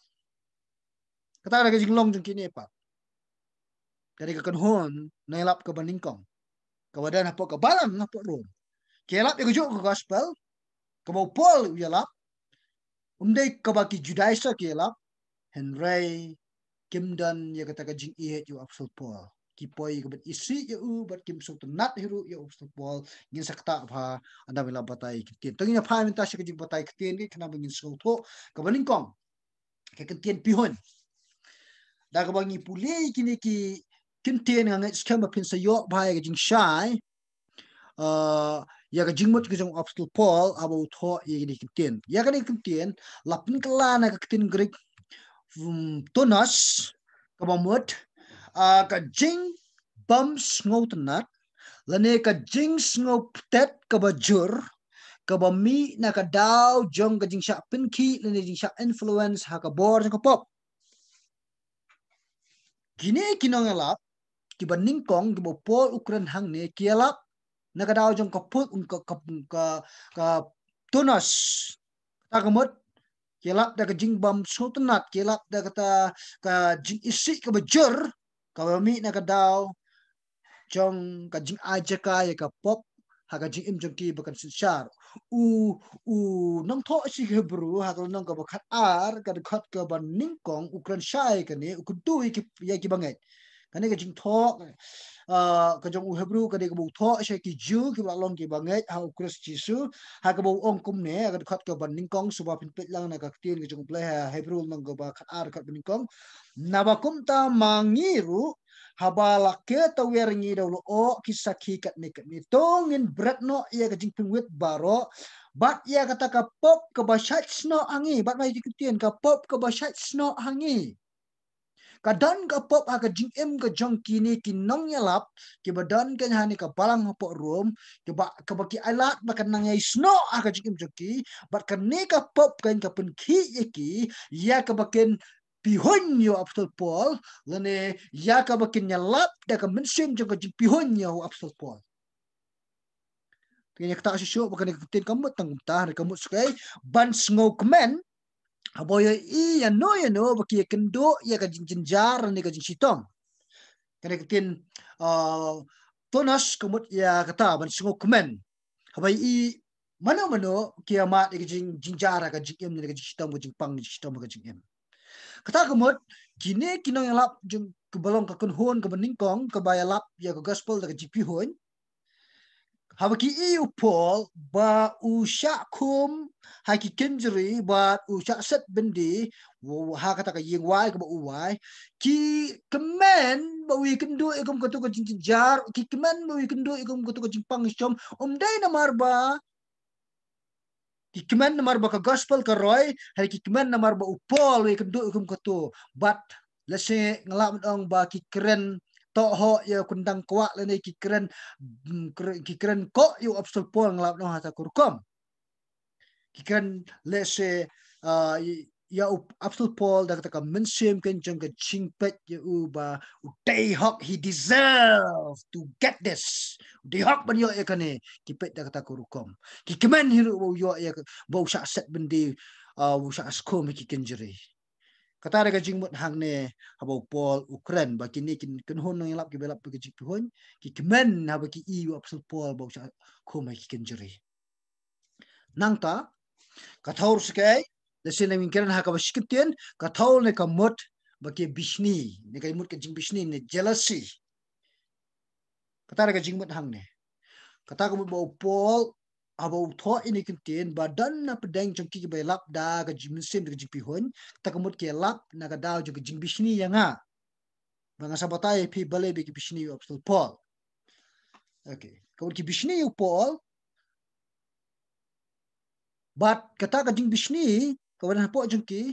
Kata ka dei ka jinglong jong kine pat. Ka dei ka kynhun nongïalap kaba nyngkong kaba don hapoh ka balang hapoh Rom. Ki ïalap ïa kajuh ka gospel kaba u Paul u ïalap. Ym dei kaba ki Judaiser ki ïalap, hynrei kim don ïa kata ka jingïeit ïa u Apostol Paul. Ki poi ïa ka ban isih ïa u bad kim sngewtynnat hi ruh ïa u Apostol Paul. Ngin sa ktah bha ynda ngin la batai ktien. To ngin ïa phai mynta sha ka jingbatai ktien, khnang ba ngin sngewthuh kaba nyngkong ka ktien phihuiñ. Da kaba ngi pule kine ki ktien, nga ngeit skhem ba phin sa ïoh bha ïa ka jingshai, ah, ïa ka jingmut ka jong u Apostol Paul haba u thoh ïa kine ki ktien. Ïa kane ka ktien la pynkylla na ka ktien Greek, um, tonos, kaba mut, ah, ka jingbym sngewtynnat, lane ka jingsngewptet kaba jur, kaba mih na ka daw jong ka jingshah pynkhih lane jingshah influence ha ka bor jong ka pop. Kine ki nongïalap kiba nyngkong kiba u Paul u kren hangne ki ïalap na ka daw jong ka pop, ka, ka, ka, ka tonos. Kata ka mut ki ïalap da ka jingbym sngewtynnat, ki ïalap da kata ka jingisih kaba jur kaba mih na ka daw jong ka jingai jaka ïa ka pop ha ka jingim jong ki ba kan synshar. U, u nongthoh shithi Hebru ha ka lynnong kaba khatar, ka dkhot kaba nyngkong, u kren shai kane, u kyntu ïa ki, ïa ki bangeit. Kane ka jingthoh, ah, ka jong u Hebru, kane kaba u thoh sha ki Jiw kiba la long kiba ngeit ha u Khrist Jisu, ha kaba u ong kumne, ha ka dkhot kaba nyngkong, shuwa phin peit lang na ka ktien ka jong u Blei ha Hebru lynnong kaba khatar, dkhot ba nyngkong. Naba kumta ma ngi ruh, haba la kiew tawiar ïa ngi da u lyoh ki sakhi katne katne, to ngin bret noh ïa ka jingpynwit baroh, bad ïa kata ka pop kaba shait snoh ha ngi, bad ma ïa ki ktien ka pop kaba shait snoh ha ngi. Ka don ka pop ha ka jingim ka jong kine ki nongïalap, kiba don kane ha kane ka balang hapoh Rom, kiba, kaba ki ailad ba kan nang ïai snoh ha ka jingim jong ki, bad kane ka pop kan ka pynkhih ïa ki, ïa kaba kin pihuiñ ïa u Apostol Paul, lane ïa kaba kin ïalap da ka mynsiem jong ka jingpihuiñ ïa u Apostol Paul. Te ngin ïa ktah shuh shuh ba kane ka ktien ka mut tang kumta, ka mut shuh, ban sngewkmen, haba ïohi ïano ïano ba ki ïakynduh ïa ka jingjynjar ne ka jingshitom. Kane ka ktien, ah, tonas ka mut ïa kata, ban sngewkmen. Haba ïohi mano mano ki ïamad ïa ka jing, jingjynjar ka jingim ne ka jingshitom, ka jingpang jingshitom ka jingim. Kata ka mut, kine ki nongïalap jong, kiba long ka kynhun kaba nyngkong, kaba ïalap ïa ka gospel da ka jingpihuiñ. Haba ki ïohi ïa u Paul ba u shah khum ha ki kynjri bad u shah set byndi, u, ha kata ka ïing wai kaba u wai, ki kmen ba u ïakynduh ïa kum kato ka jingjynjar, ki kmen ba u ïakynduh ïa kum kato ka jingpang jingshitom, ym dei namar ba ki kmen namar ba ka gospel ka roi, hynrei ki kmen namar ba u Paul u ïakynduh ïa kum kato. Bad lehse nga lah ban ong ba ki kren tohkoh ïa u kyndang kwah lane ki kren, mm, kren, ki kren koh ïa u Apostol Paul, nga lah ban ong ha kata ka rukom. Ki kren lehse, ah, ïa u Apostol Paul da kata ka mynsiem ka jong ka jingpeit ïa u ba u dei hok, he deserve to get this. U dei hok ban ïoh ïa kane, ki peit da kata ka rukom. Ki kmen hi ruh ba u ïoh ïa ka, ba u shah set byndi, ah, u shah khum ha ki kynjri. Kata ruh ka jingmut hangne, haba u Paul u kren ba kine ki kynhun nongïalap kiba ïalap ïa ka jingpihuiñ, ki kmen haba ki ïohi ïa u Apostol Paul ba u shah khum ha ki kynjri. Nangta, ka thaw ruh sha kaei, lehse ngin kren ha kaba shi kyntien, ka thaw ne ka mut ba ki bishni, ne ka mut ka jingbishni ne jealousy. Kata ruh ka jingmut hangne. Kata ka mut ba u Paul, haba u thoh ïa kine ki kyntien, ba don na pdeng jong ki kiba ïalap da ka jingmynsiem da ka jingpihuiñ, kata ka mut ki ïalap na ka daw jong ka jingbishni ïa nga. Ba nga sa batai ïa phi balei ba ki bishni ïa u Apostol Paul. Okay. Ka mut ki bishni ïa u Paul. Bad kata ka jingbishni, kaba don hapoh jong ki,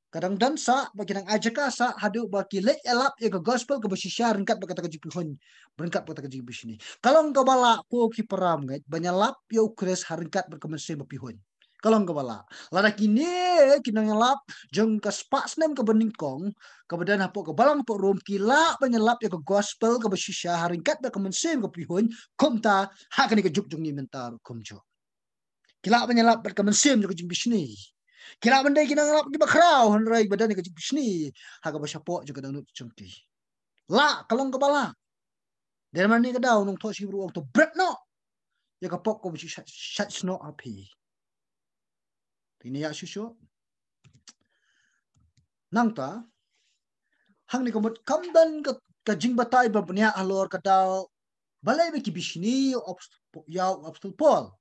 ka dang don sah, ba ki dang ai jaka sah, haduh ba ki leit ïalap ïa ka gospel kaba shisha ryngkat bad kata ka jingpihuiñ, ryngkat bad kata ka jingbishni. Ka long kaba lah ko ki para bangeit, ban ïalap ïa u Khrist ha ryngkat bad ka mynsiem ba pihuiñ. Ka long kaba lah. Lada kine ki nongïalap jong ka spah snem kaba nyngkong, kaba don hapoh ka balang hapoh Rom, ki lah ban ïalap ïa ka gospel kaba shisha ha ryngkat bad ka mynsiem kaba pihuiñ, kumta ha kane ka juk jong ngi mynta ruh kumjuh. Ki lah ban ïalap bad ka mynsiem jong ka jingbishni. Ki lah ban dei ki nongïalap kiba khraw, hynrei ba don ka jingbishni ha kaba shapoh jong ka dohnud jong ki. Lah, ka long kaba lah. Dei namar kane ka daw u nongthoh Hebru u ong to bret noh ïa ka pop kaba shait, shait snoh ha phi. Te ngin ïa shuh shuh. Nangta, hangne ka mut kam don ka, ka jingbatai ba bniah halor ka daw balei ba ki bishni ïa u Apostol, ïa u Apostol Paul.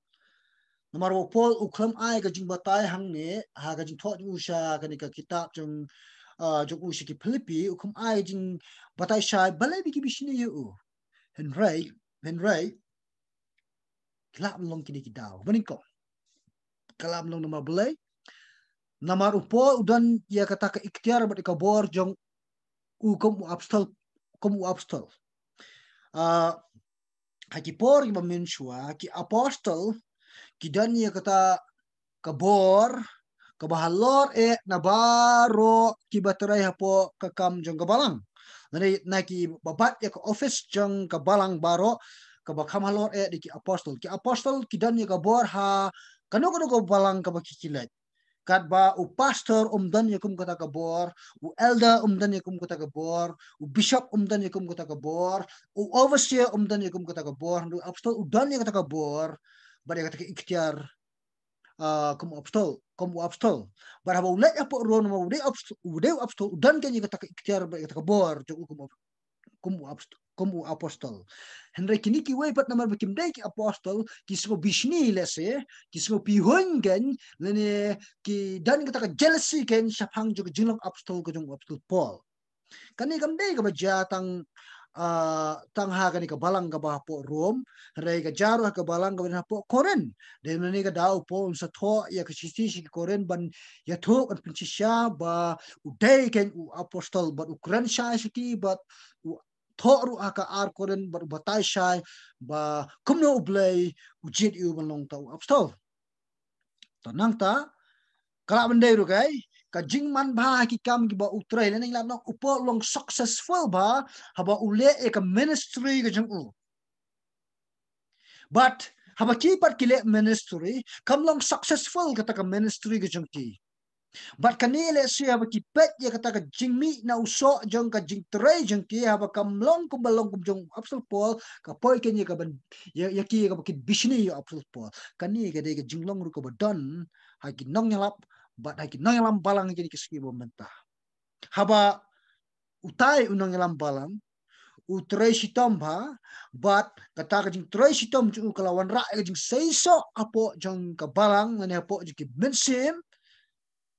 Namar ba u Paul u khlem ai ka jingbatai hangne, ha ka jingthoh jong u sha kane ka kitab jong, ah, jong u sha ki Philippi, u khlem ai ka jingbatai shai balei ba ki bishni ïa u. Hynrei, hynrei, ka lah ban long kine ki daw. Ba nyngkong, ka lah ban long namar balei? Namar u Paul u don ïa kata ka iktiar bad ka bor jong u kum u apostol, kum u apostol. Ah, ha ki por kiba mynshuwa, ki apostol ki don ïa kata ka bor kaba halor eh na baroh kiba trei hapoh ka kam jong ka balang. Na, na kiba bat ïa ka office jong ka balang baroh, kaba kham halor eh dei ki apostol. Ki apostol ki don ïa ka bor ha kano kano ka balang kaba ki, ki leit. Katba u pastor um don ïa kum kata ka bor, u elder um don ïa kum kata ka bor, u bishop um don ïa kum kata ka bor, u overseer um don ïa kum kata ka bor, u apostol u don ïa kata ka bor, bad ïa kata ka iktiar, ah, kum u apostol, kum u apostol. Bad haba u leit hapoh Rom, u dei apostol, u dei u apostol, u don ïa kata ka iktiar bad ïa kata ka bor jong u kum u apostol. kum u apostol, kum u apostol. Hynrei kine kiwei pat namar ba kim dei ki apostol, ki sngew bishni lehse, ki sngew pihuiñ kein, lane ki don kata ka jealousy kein shaphang jong ka jinglong apostol ka jong u apostol Paul. Kane kam dei kaba jia tang, ah, tang ha kane ka balang kaba hapoh Rom, hynrei ka jia ruh ha ka balang kaba hapoh Korinth. Dei na kane ka daw u Paul un sa thoh ïa ka shithi sha ki Korinth ban ïathuh, ban pynshisha ba u dei kein u apostol bad u kren shai sha ki bad u thoh ruh ha ka ar Korinth bad u batai shai ba kumno U Blei u jied ïa u ban long uta u apostol. To nangta, ka lah ban dei ruh kaei, ka jingman bha ha ki kam kiba u trei, lane ngi lah ban ong u Paul u long successful bha haba u leh ïa ka ministry ka jong u. But haba ki pat ki leh ministry, kam long successful kata ka ministry ka jong ki. Bad kane lehse haba ki peit ïa kata ka jingmih na u soh jong ka jingtrei jong ki, haba kam long kumba long kum jong u apostol Paul, ka poi kein ïa kaban, ïa, ïa ki ïa kaba kin bishni ïa u apostol Paul. Kane ka dei ka jinglong ruh kaba don ha ki nongïalap bad ha ki nongïalam balang ha kine ki sngi ba mynta. Haba utai u nongïalam balang u trei shitom bha, bad kata ka jingtrei shitom jong u ka la wanrah ïa ka jingseisoh hapoh jong ka balang, lane hapoh jong ki mynsiem,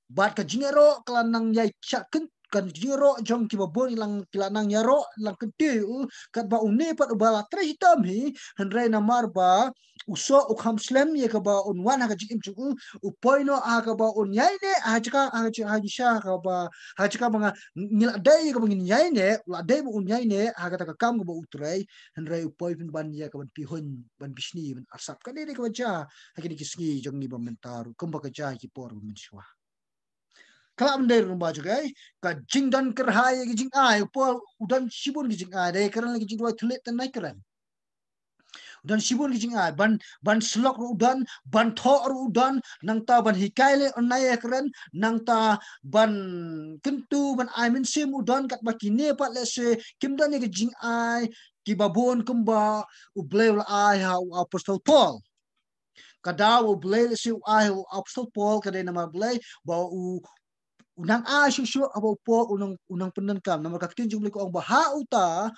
bad ka jingïaroh ka la nang ïai shah kyn, ka jingïaroh jong kiba bun ki la nang ïaroh lang kyntiew ïa u, katba une pat uba la trei shitom hi, hynrei namar ba u soh u kham slem ïa kaba un wan ha ka jingim jong u, u poi noh ha kaba un ïaineh ha jaka, ha jaka, ha jaka kaba, ha jaka ba nga, ngi la dei ïa kaba ngin ïaineh, u la dei ba un ïaineh ha kata ka kam kaba u trei, hynrei u poi pynban ïa kaban pihuiñ, ban bishni, ban arsap. Kane dei kaba jia ha kine ki sngi jong ngi ba mynta ruh, kumba ka jia ha ki por ba mynshuwa. Ka lah ban dei ruh ba jong, eh, ka jingdon kyrhai ïa ki jingai, u Paul u don shibun ki jingai, dei kren la ki jingduwai thylliej te nai kren. U don shibun ki jingai, ban, ban slok ruh u don, ban thoh ruh u don, nangta ban hikai leh un nai kren, nangta ban kyntu, ban ai mynsiem u don, katba kine pat lehse kim don ïa ki jingai kiba bun kumba U Blei u la ai ha u apostol Paul. Ka daw U Blei lehse u ai ha u apostol Paul ka dei namar Blei ba u, u nang ai shuh shuh haba u Paul u nang, u nang pyndonkam. Namar ka ktien jong U Blei ka ong ba ha uta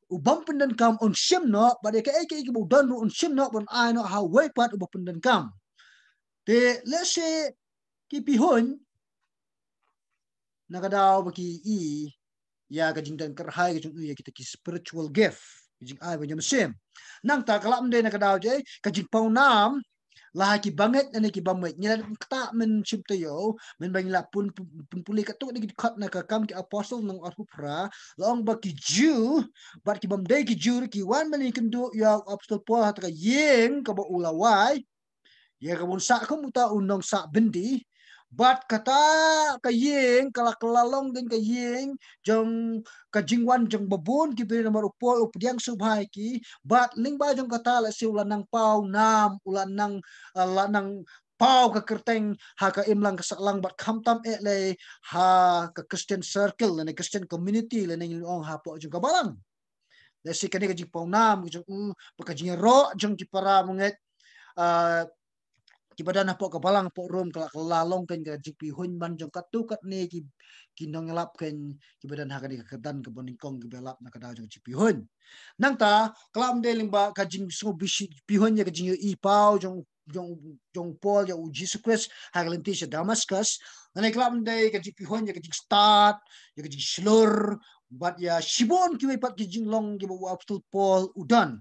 u bym pyndonkam un shim noh, bad ïa kaei kaei kaba u don ruh un shim noh ban ai noh ha uwei pat uba pyndonkam. Te lehse ki pihuiñ na ka daw ba ki i ïa ka jingdon kyrhai ka jong u ïa kita ki spiritual gift, ka jingai ba jong mynsiem. Nangta ka lah ban dei na ka daw jong ka jingpawnam la ha ki bangeit lane ki bym ngeit. Ngi la ktah mynshym taïew, mynba ngi la pun, pun, pule katto katne ki dkhot na ka Kam ki Apostol lynnong arphew phra, la ong ba ki Jiw bad ki bym dei ki Jiw ruh ki wan ban ïakynduh ïa u apostol Paul ha kata ka ïing kaba u la wai, ïa kaba un sah kum uta u nongsah byndi. Bad kata ka ïing ka la, ka la long dei ka ïing jong ka jingwan jong ba bun ki briew namar u Paul u pdiang sngewbha ïa ki. Bad lyngba jong kata lehse u la nang paw nam, u la nang, eh, la nang paw ka kyrteng ha ka imlang ka sahlang bad khamtam eh lei ha ka Christian circle lane Christian community lane ngi ong hapoh jong ka balang. Lehse kane ka jingpawnam ka jong u, bad ka jingïaroh jong ki para bangeit, ah, kiba don hapoh ka balang hapoh Rom ka la, ka la long kein ka jingpihuiñ ban jong katto katne ki, ki nongïalap kein kiba don ha kane ka kyrdan kaba nyngkong kiba ïalap na ka daw jong ka jingpihuiñ. Nangta ka la ym dei lyngba ka jingsngewbishni, pihuiñ ïa ka jingïohi paw jong, jong, jong u Paul ïa u Jisu Khrist ha ka lynti sha Damascus. Lane ka la ym dei ka jingpihuiñ ïa ka jingstad, ïa ka jingshlur, bad ïa shibun kiwei pat ki jinglong kiba u apostol Paul u don.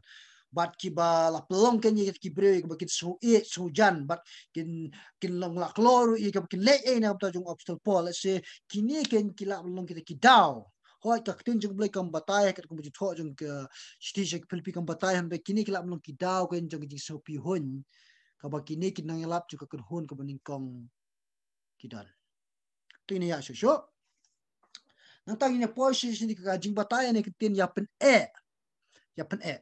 Bad kiba la pynlong kein ïa ki briew ïa kiba kin sngew ïeit sngew jan, bad kin, kin long la kloi ruh ïa kiba kin leh ei na ka bynta jong u apostol Paul. Lehse kine kein ki lah ban long kita ki daw. Hooid ka ktien jong U Blei kam batai, katkum ka jingthoh jong ka shithi sha ki Philippi kam batai, hynrei kine ki lah ban long ki daw kein jong ka jingsngewpihuiñ kaba kine ki nongïalap jong ka kynhun kaba nyngkong ki don. To ngin ïa shuh shuh. Nangta ngin ïa poi sha, sha ka jingbatai ïa kane ka ktien ïa pyneh. Ïa pyneh.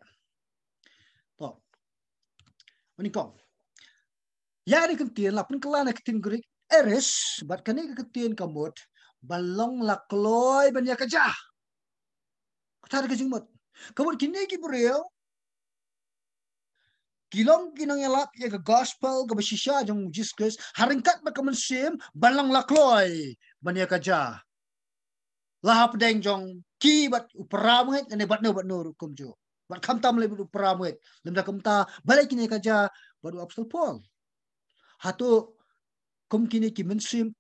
To. Ba nyngkong, ïa kane ka ktien la pynkylla na ka ktien Greek eris, bad kane ka ktien ka mut ban long la kloi ban ïa ka jia. Kata ka jingmut. Ka mut kine ki briew ki long ki nongïalap ïa ka gospel kaba shisha jong u Jisu Khrist ha ryngkat bad ka mynsiem ban long la kloi ban ïa ka jia. La hapdeng jong ki bad u para mngeit ne bad no bad no ruh kumjuh. Bad khamtam lei bad u para mngeit. Lymda kumta balei kine ka jia bad u apostol Paul. Hato kum kine ki mynsiem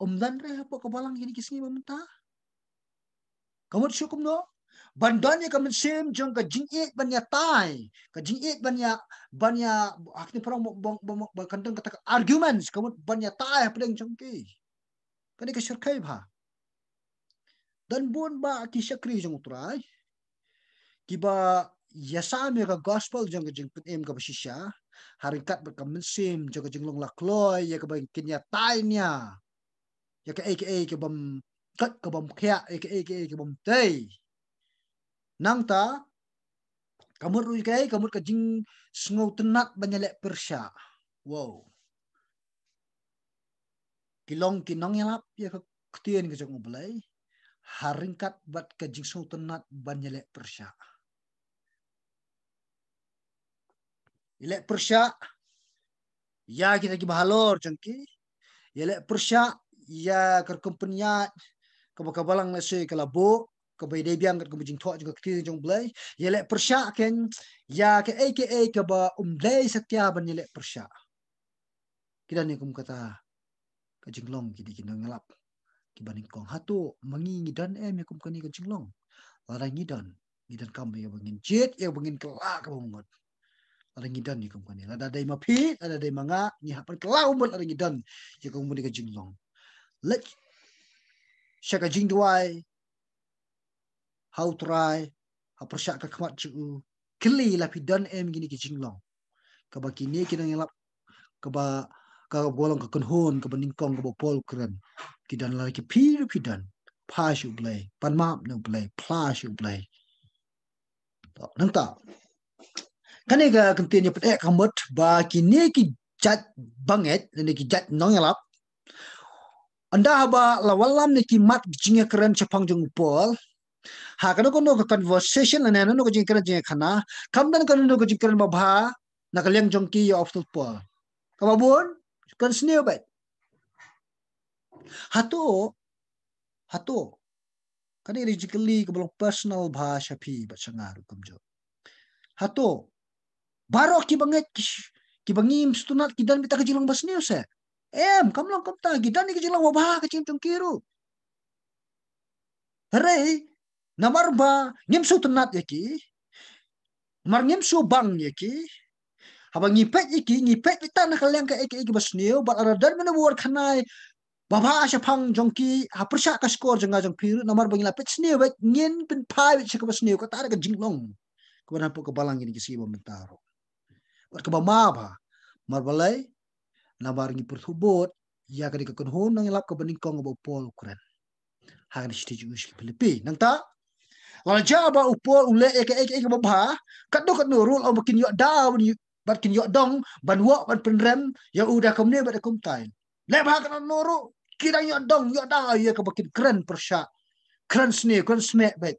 um don re hapoh ka balang kine ki sngi ba mynta? Ka mut shuh kumno? Ban don ïa ka mynsiem jong ka jingïeit ban ïatai, ka jingïeit ban ïa, ban ïa, ha kine parong ba, ba, ba, ba kan don kata ka arguments, ka mut ban ïatai hapdeng jong ki. Kane ka shyrkhei bha. Don bun bah ki shakri jong U Trai kiba ïasam ïa ka gospel jong ka jingpynim kaba shisha ha ryngkat bad ka mynsiem jong ka jinglong la kloi ïa kaba kin ïatai nia ïa kaei kaei ka bym kot, ka bym khiah, ïa kaei kaei ka bym tei. Nangta ka mut ruh kaei, ka mut ka jingsngewtynnat ban ïaleh pyrshah. Wow. Ki long ki nongïalap ïa ka ktien ka jong U Blei ha ryngkat bad ka jingsngewtynnat ban ïaleh pyrshah. Ïaleh pyrshah ïa kita kiba halor jong ki. Ïaleh pyrshah ïa ka rukom pynïaid kaba ka balang lehse ka la buh, kaba ïadei biang kat kaba jingthoh jong ka ktien jong U Blei. Ïaleh pyrshah ken ïa kaei kaei kaba um dei satia ban ïaleh pyrshah. Ki don ïa kum kata ka jinglong, ki dei ki nongïalap kiba nyngkong. Hato ma ngi ngi don em ïa kum kane ka jinglong? Lada ngi don, ngi donkam ïa ba ngin jied ïa ba ngin kylla kaba myngut. Lada ngi don ïa kum kane, lada dei ma phi, lada dei ma nga, ngi hap ban kylla ba myngut lada ngi don ïa kum kane ka jinglong. Leit sha ka jingduwai ha U Trai, ha pyrshah ka khmat jong u, kylli la phi don em kine ki jinglong kaba kine ki nongïalap, kaba, ka, kaba long ka kynhun kaba nyngkong kaba Paul u kren. Ki don, lada ki phi ruh phi don, phai sha U Blei, pan map na U Blei, phla sha U Blei. To, nangta kane ka kyntien ïa pyni ka mut ba kine ki jait bangeit ne ki jait nongïalap, ynda haba la wallam ne ki mat jingïakren shaphang jong u Paul, ha kano kano ka conversation lane kano ka jingkren jingïakhana, kam don kano ka jingkren babha na ka liang jong ki ïa u apostol Paul. Kaba bun kren sniew beit. Hato, hato kane ka dei jingkylli kaba long personal bha sha phi bad sha nga ruh kumjuh. Hato baroh kiba ngeit ki, kiba ngim sngewtynnat ki don beit ka jinglong basniew se? Em, kam long kumta, ki don ka jinglong babha ka jingim jong ki ruh. Hynrei namar ba ngim sngewtynnat ïa ki, namar ngim sngewbang ïa ki, haba ngi peit ïa ki, ngi peit beit tang na ka liang kaei kaei kaba sniew, bad lada don mano ba wan khanai babha shaphang jong ki ha pyrshah ka shkor jong nga jong phi ruh, namar ba ngi la peit sniew beit, ngin pynphai beit sha kaba sniew. Kata ka jinglong kaba don hapoh ka balang kine ki sngi ba mynta ruh. Bad kaba ma bha, namar balei? Namar ngi pyrthuh bud ïa kane ka kynhun nongïalap kaba nyngkong kaba u Paul u kren ha kane ka shithi jong u sha ki Philippi. Nangta lada jia ba u Paul u leh ïa kaei kaei kaba bha, katno katno ruh la ong ba kin ïoh daw bad kin ïoh dong ban wad ban pynrem ïa u da kumne bad da kumta. Leh bha katno ruh ki dang ïoh dong ïoh daw ïa kaba kin kren pyrshah, kren sniew, kren smieh beit,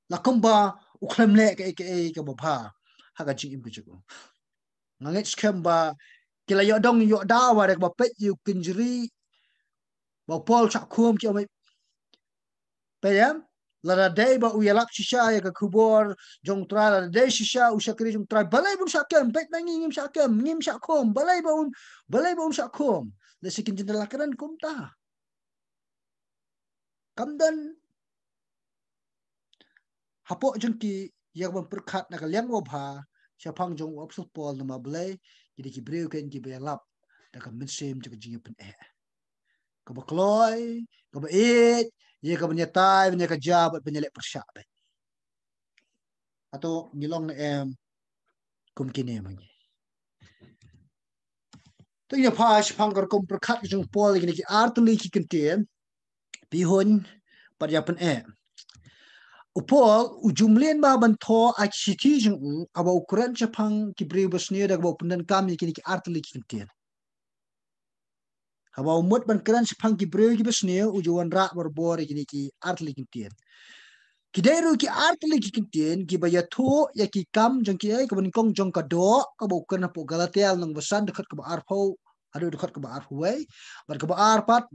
la kumba u khlem leh kaei kaei kaba bha ha ka jingim ka jong u. Nga ngeit skhem ba ki la ïoh dong ïoh daw ba da kaba peit ïa u kynjri ba u Paul u shah khum, ki ong, peit em, lada dei ba u ïalap shisha ïa ka khubor jong u Trai, lada dei shisha u shakri jong u Trai, balei ba un shah kem? Peit ma ngi, ngim shah kem, ngim shah khum, balei ba un, balei ba un shah khum? Lehse kin jin da la kren kumta. Kam don hapoh jong ki ïa ka ban pyrkhat na ka liang babha shaphang jong u apostol Paul, namar balei? Ki dei ki briew kein kiba ïalap da ka mynsiem jong ka jingïapyneh, kaba kloi, kaba ïeit ïa ka ban ïatai, ban ïa ka jia bad ban ïaleh pyrshah beit. Hato ngi long ne em kum kine ma ngi? To ïa phai shaphang ka rukom pyrkhat ka jong u Paul ïa kine ki artylli ki kyntien, pyrshah bad ïapyneh. U Paul u ju mlien bha ban thoh ïa ki shithi jong u haba u kren shaphang ki briew basniew da kaba u pyndonkam ïa kine ki artylli ki kyntien. Haba u mut ban kren shaphang ki briew kiba sniew, u ju wanrah barabor ïa kine ki artylli ki kyntien. Ki dei ruh ki artylli ki kyntien kiba ïathuh ïa ki kam jong kiei, kaba nyngkong jong ka doh, kaba u kren hapoh Galatia lynnong ba san, dkhot kaba arphew haduh dkhot kaba arphew wei, bad kaba ar pat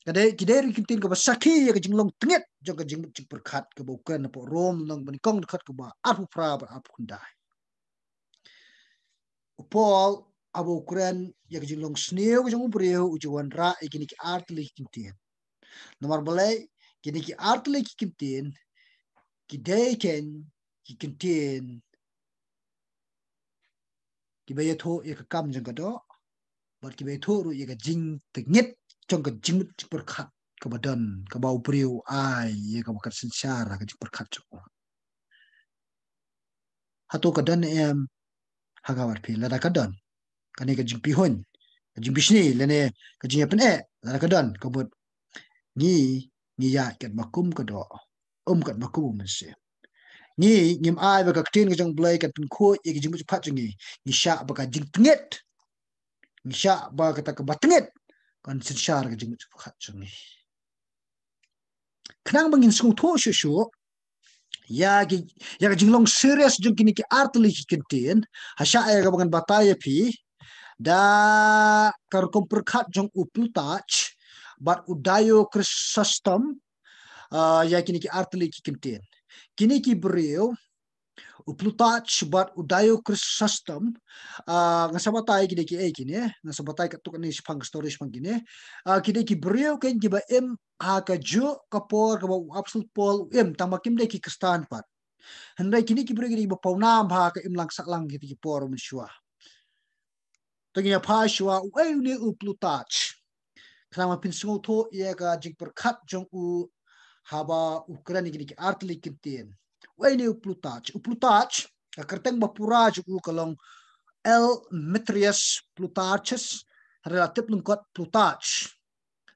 Ka dei, ki dei ruh ki ktien kaba sakhi ïa ka jinglong tngit jong ka jingmut jingpyrkhat kaba u kren hapoh Rom lynnong ba nyngkong dkhot kaba arphew phra bad arphew khyndai. U Paul haba u kren ïa ka jinglong sniew ka jong u briew u ju wanrah ïa kine ki artylli ki ktien. Namar balei, kine ki artylli ki ktien ki dei kein ki ktien kiba ïathuh ïa ka kam jong ka doh bad kiba ïathuh ruh ïa ka jingtngit jong ka jingmut jingpyrkhat kaba don, kaba u briew u ai ïa kaba ka synshar ha ka jingpyrkhat jong u. Hato ka don em ha ka, wat phi, lada ka don, kane ka jingpynhun, ka jingbishni lane ka jingïapyneh, lada ka don, ka mut ngi, ngi ïaid katba kum ka doh, ym katba kum u mynsiem. Ngi, ngim ai ba ka ktien ka jong u Blei kan pynkhuid ïa ka jingmut jingpyrkhat jong ngi. Ngi shah ba ka jingtngit, ngi shah ba kata kaba tngit kan synshar ka jingmut jingpyrkhat jong ngi. Khnang ba ngin sngewthuh shuh shuh ïa ki, ïa ka jinglong serious jong kine ki artylli ki ktien, ha shah ïa kaba ngan batai ïa phi da ka rukom pyrkhat jong u Plutarch bad u Dio Chrysostom, ah, ïa kine ki artylli ki ktien. Kine ki briew, u Plutarch bad u Dio Chrysostom, ah, nga sa batai ki dei kiei kine, nga sa batai katto katne shaphang ka story shaphang kine. Ah, ki dei ki briew kein kiba im ha kajuh ka por kaba u Apostol Paul u im, tangba kim dei ki Khristan pat. Hynrei kine ki briew ki dei kiba pawnam ha ka imlang sahlang kita ki por mynshuwa. To ngin ïa phai shuwa, uei une u Plutarch. Khnang ba phin sngewthuh ïa ka jingpyrkhat jong u haba u kren ïa kine ki artylli ki ktien. Uei une u Plutarch. U Plutarch, ka kyrteng ba pura jong u ka long L. Metrius Plutarchus, hynrei la tip lyngkot Plutarch.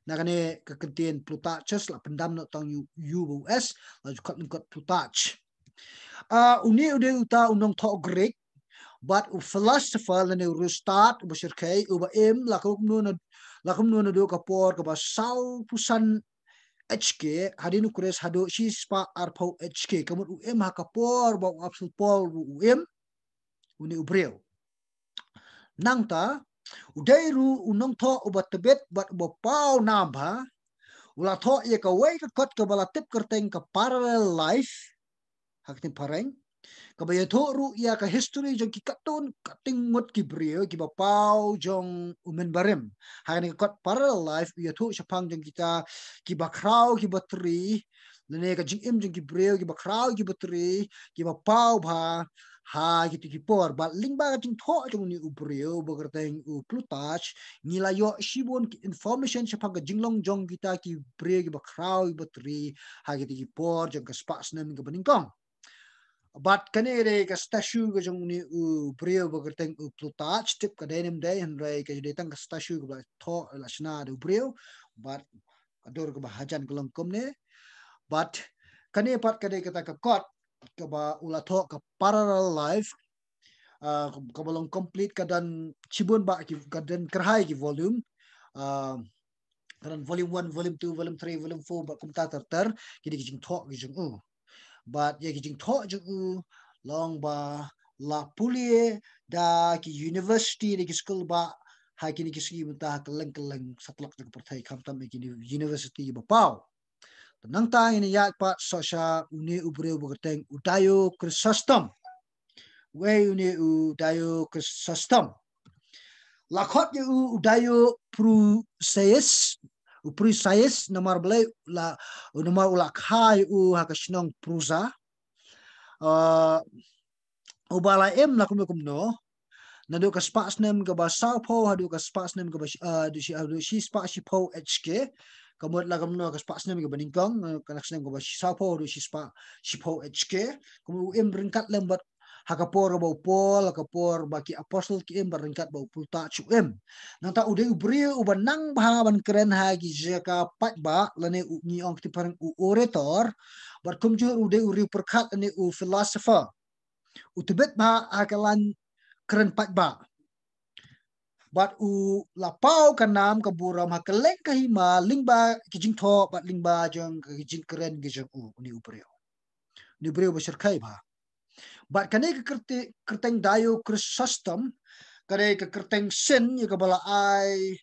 Na kane ka ktien Plutarchus la pyndam noh tang u, u bad u s, la ju khot lyngkot Plutarch. Ah, une u dei uta u nongthoh Greek bad u philosopher lane u riewstad uba shyrkhei, uba im la kumno na, la kumno naduh ka por kaba sawphew san H K, hadien u Khrist haduh shispah arphew H K, ka mut u im ha ka por ba u Apostol Paul ruh u im, une u briew. Nangta, u dei ruh u nongthoh uba tbit bad uba pawnam bha, u la thoh ïa kawei ka kot kaba la tip kyrteng ka Parallel Life ha ka ktien phareng, kaba ïathuh ruh ïa ka history jong ki katto katne ngut ki briew kiba paw jong u Mynbarim. Ha kane ka kot Parallel Life u ïathuh shaphang jong kita kiba khraw kiba tri, lane ka jingim jong ki briew kiba khraw kiba tri, kiba paw bha ha kito ki por. Bad lyngba ka jingthoh jong une u briew ba kyrteng u Plutarch, ngi la ïoh shibun ki information shaphang ka jinglong jong kita ki briew kiba khraw kiba tri ha kito ki por jong ka spah snem kaba nyngkong. Bad kane dei ka statue ka jong une u briew ba kyrteng u Plutarch, tip ka dei ne ym dei, hynrei ka dei tang ka statue kaba la thoh, la shna da u briew. Bad ka dur kaba hajan ka long kumne. Bad kane pat ka dei kata ka kot kaba u la thoh, ka Parallel Life, ah, kaba long complete, ka don shibun bah ki, ka don kyrhai ki volume. Ah, ka don volume one, volume two, volume three, volume four, bad kumta ter ter, ki dei ki jingthoh ki jong u. Bad ïa ki jingthoh jong u long ba la pule da ki university, da ki skul bah ha kine ki sngi mynta ha kylleng kylleng satlak jong ka pyrthei, khamtam ïa ki university ba paw. Te nangta ngin ïa pat shisha une u briew ba kyrteng u Dio Chrysostom. Uei une u Dio Chrysostom. La khot ïa u u Dio Prusias, u Prusias, namar balei la, namar u la kha ïa u ha ka shnong Prusa. Ah, uba la im la kumno kumno naduh ka spah snem kaba sawphew haduh ka spah snem kaba shi, ah, haduh shi, haduh shispah shiphew H K. Ka mut la kumno ka spah snem kaba nyngkong, eh, ka snem kaba sawphew haduh shispah shiphew H K. Ka mut u im ryngkat lem bad ha ka por ba u Paul, ha ka por ba ki apostol ki im, bad ryngkat ba u Plutarch u im. Nangta u dei u briew uba nang bha ban kren ha ki jaka paidbah, lane u, ngi ong ha ka ktien phareng u orator. Bad kumjuh u dei u riewpyrkhat lane u philosopher. U tbit bha ha ka lain kren paidbah. Bad u la paw ka nam ka burom ha kylleng ka hima lyngba ki jingthoh bad lyngba jong ki jingkren ki jong u, une u briew. Une u briew ba shyrkhei bha. Bad kane ka kyrte-, kyrteng Dio Chrysostom, kane ka kyrteng sien ïa kaba la ai,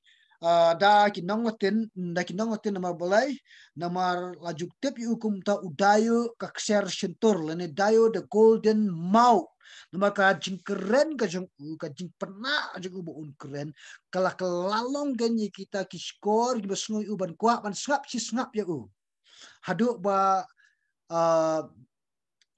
ah, da ki nong Latin, da ki nong Latin namar balei, namar la ju tip ïa u kumta u Dio ka ksiar shyntur, lane Dio the golden mouth. Namar ka jingkren ka jong u, ka jingpynah jong u ba un kren, ka la kylla long kein ïa kita ki shkor kiba sngew ïa u ban kwah ban sngap shi sngap ïa u. Haduh ba, ah,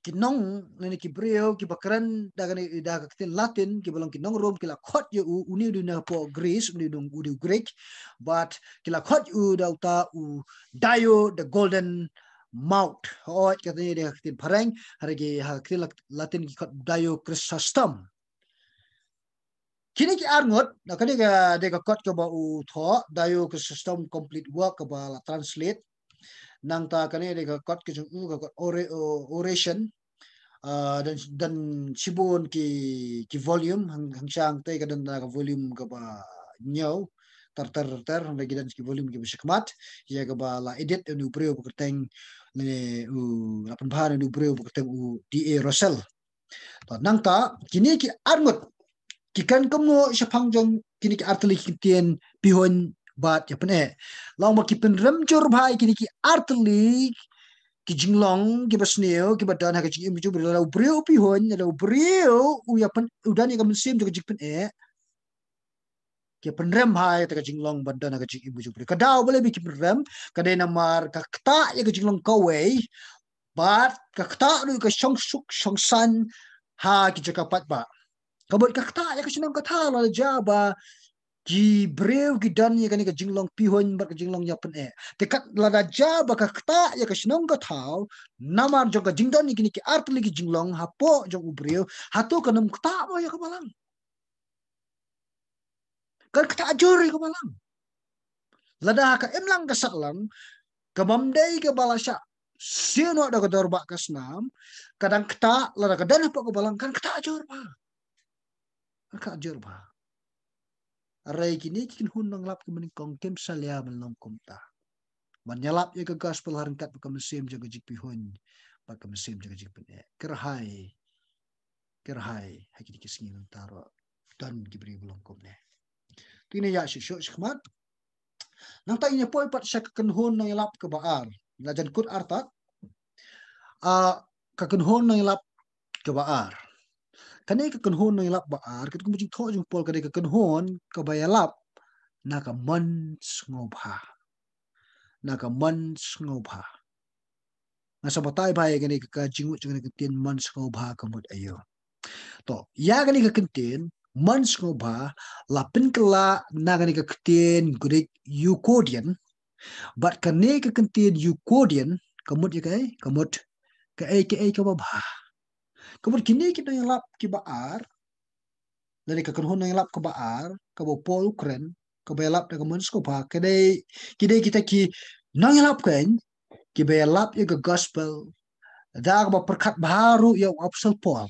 ki nong, lane ki briew kiba kren da kane, da ka ktien Latin, kiba long ki nong Rom, ki la khot ïa u, une u dei na hapoh Greece, une u dei, u dei u Greek, but ki la khot ïa u da uta u Dio the golden mouth. Hooid, kata ne dei ha ka ktien phareng, hynrei ha ka ktien Lat-, Latin ki khot Dio Chrysostom. Kine ki ar ngut, na kane ka dei ka kot kaba u thoh, Dio Chrysostom complete work kaba la translate. Nangta kane dei ka kot ka jong u, ka kot ora-, o-, oration. Ah, don, don shibun ki, ki volume, hang, hangta ka don na ka volume kaba hynñiew, ter ter ter, hynrei ki don ki volume kiba shakhmat, ïa kaba la edit une u briew ba kyrteng, ne u, la pynbha une u briew ba kyrteng u D A Russell. To, nangta, kine ki ar ngut ki kren kumno shaphang jong kine ki artylli ki ktien pihuiñ bad ïapyneh. La ong ba ki pynrem jur bha ïa kine ki artylli ki jinglong kiba sniew kiba don ha ka jingim jong u briew, lada u briew u pihuiñ, lada u briew u ïapyn-, u don ïa ka mynsiem jong ka jingpyneh, ki pynrem bha ïa kata ka jinglong ban don ha ka jingim jong u briew. Ka daw balei ba ki pynrem, ka dei namar ka ktah ïa ka jinglong kawei, bad ka ktah ruh ïa ka shongsuk shongsaiñ ha ki jaka paidbah. Ka mut ka ktah ïa ka shnong ka thaw lada jia ba ki briew ki don ïa kane ka jinglong pihuiñ bad ka jinglong ïapyneh. Te kat lada jia ba ka ktah ïa ka shnong ka thaw namar jong ka jingdon ïa kine ki artylli ki jinglong hapoh jong u briew, hato kan ym ktah mo ïa ka balang? Kan ktah jur ïa ka balang. Lada ha ka imlang ka sahlang, ka bym dei kaba la shah siew noh da ka dor bah ka snam, ka dang ktah, lada ka don hapoh ka balang, kan ktah jur bha. Kan ktah jur bha. Hynrei kine ki kynhun nongïalap kiba nyngkong kim salia ban long kumta. Ban ïalap ïa ka gospel ha ryngkat bad ka mynsiem jong ka jingpihuiñ bad ka mynsiem jong ka jingpyneh. Kyrhai, kyrhai ha kine ki sngi mynta ruh don ki briew ba long kumne. To ngin ïa shuh shuh shakhmat. Nangta ngin ïa poi pat sha ka kynhun nongïalap kaba ar. La jan kut artat. Ah, ka kynhun nongïalap kaba ar. Kane ka kynhun nongïalap ba ar, katkum ka jingthoh jong u Paul, kane ka kynhun kaba ïalap na ka mon sngewbha. Na ka mon sngewbha. Nga sa batai bha ïa kane ka, ka jingmut jong kane ka ktien mon sngewbha ka mut aïu. To, ïa kane ka ktien mon sngewbha la pynkylla na kane ka ktien Greek eukardion. Bad kane ka ktien eukardion ka mut ïa kaei, ka mut kaei kaei kaba bha. Ka mut kine ki nongïalap kiba ar, lane ka kynhun nongïalap kaba ar kaba u Paul u kren, kaba ïalap da ka mon sngewbha, ki dei, ki dei kita ki nongïalap keiñ kiba ïalap ïa ka gospel da kaba pyrkhat bha ruh ïa u apostol Paul.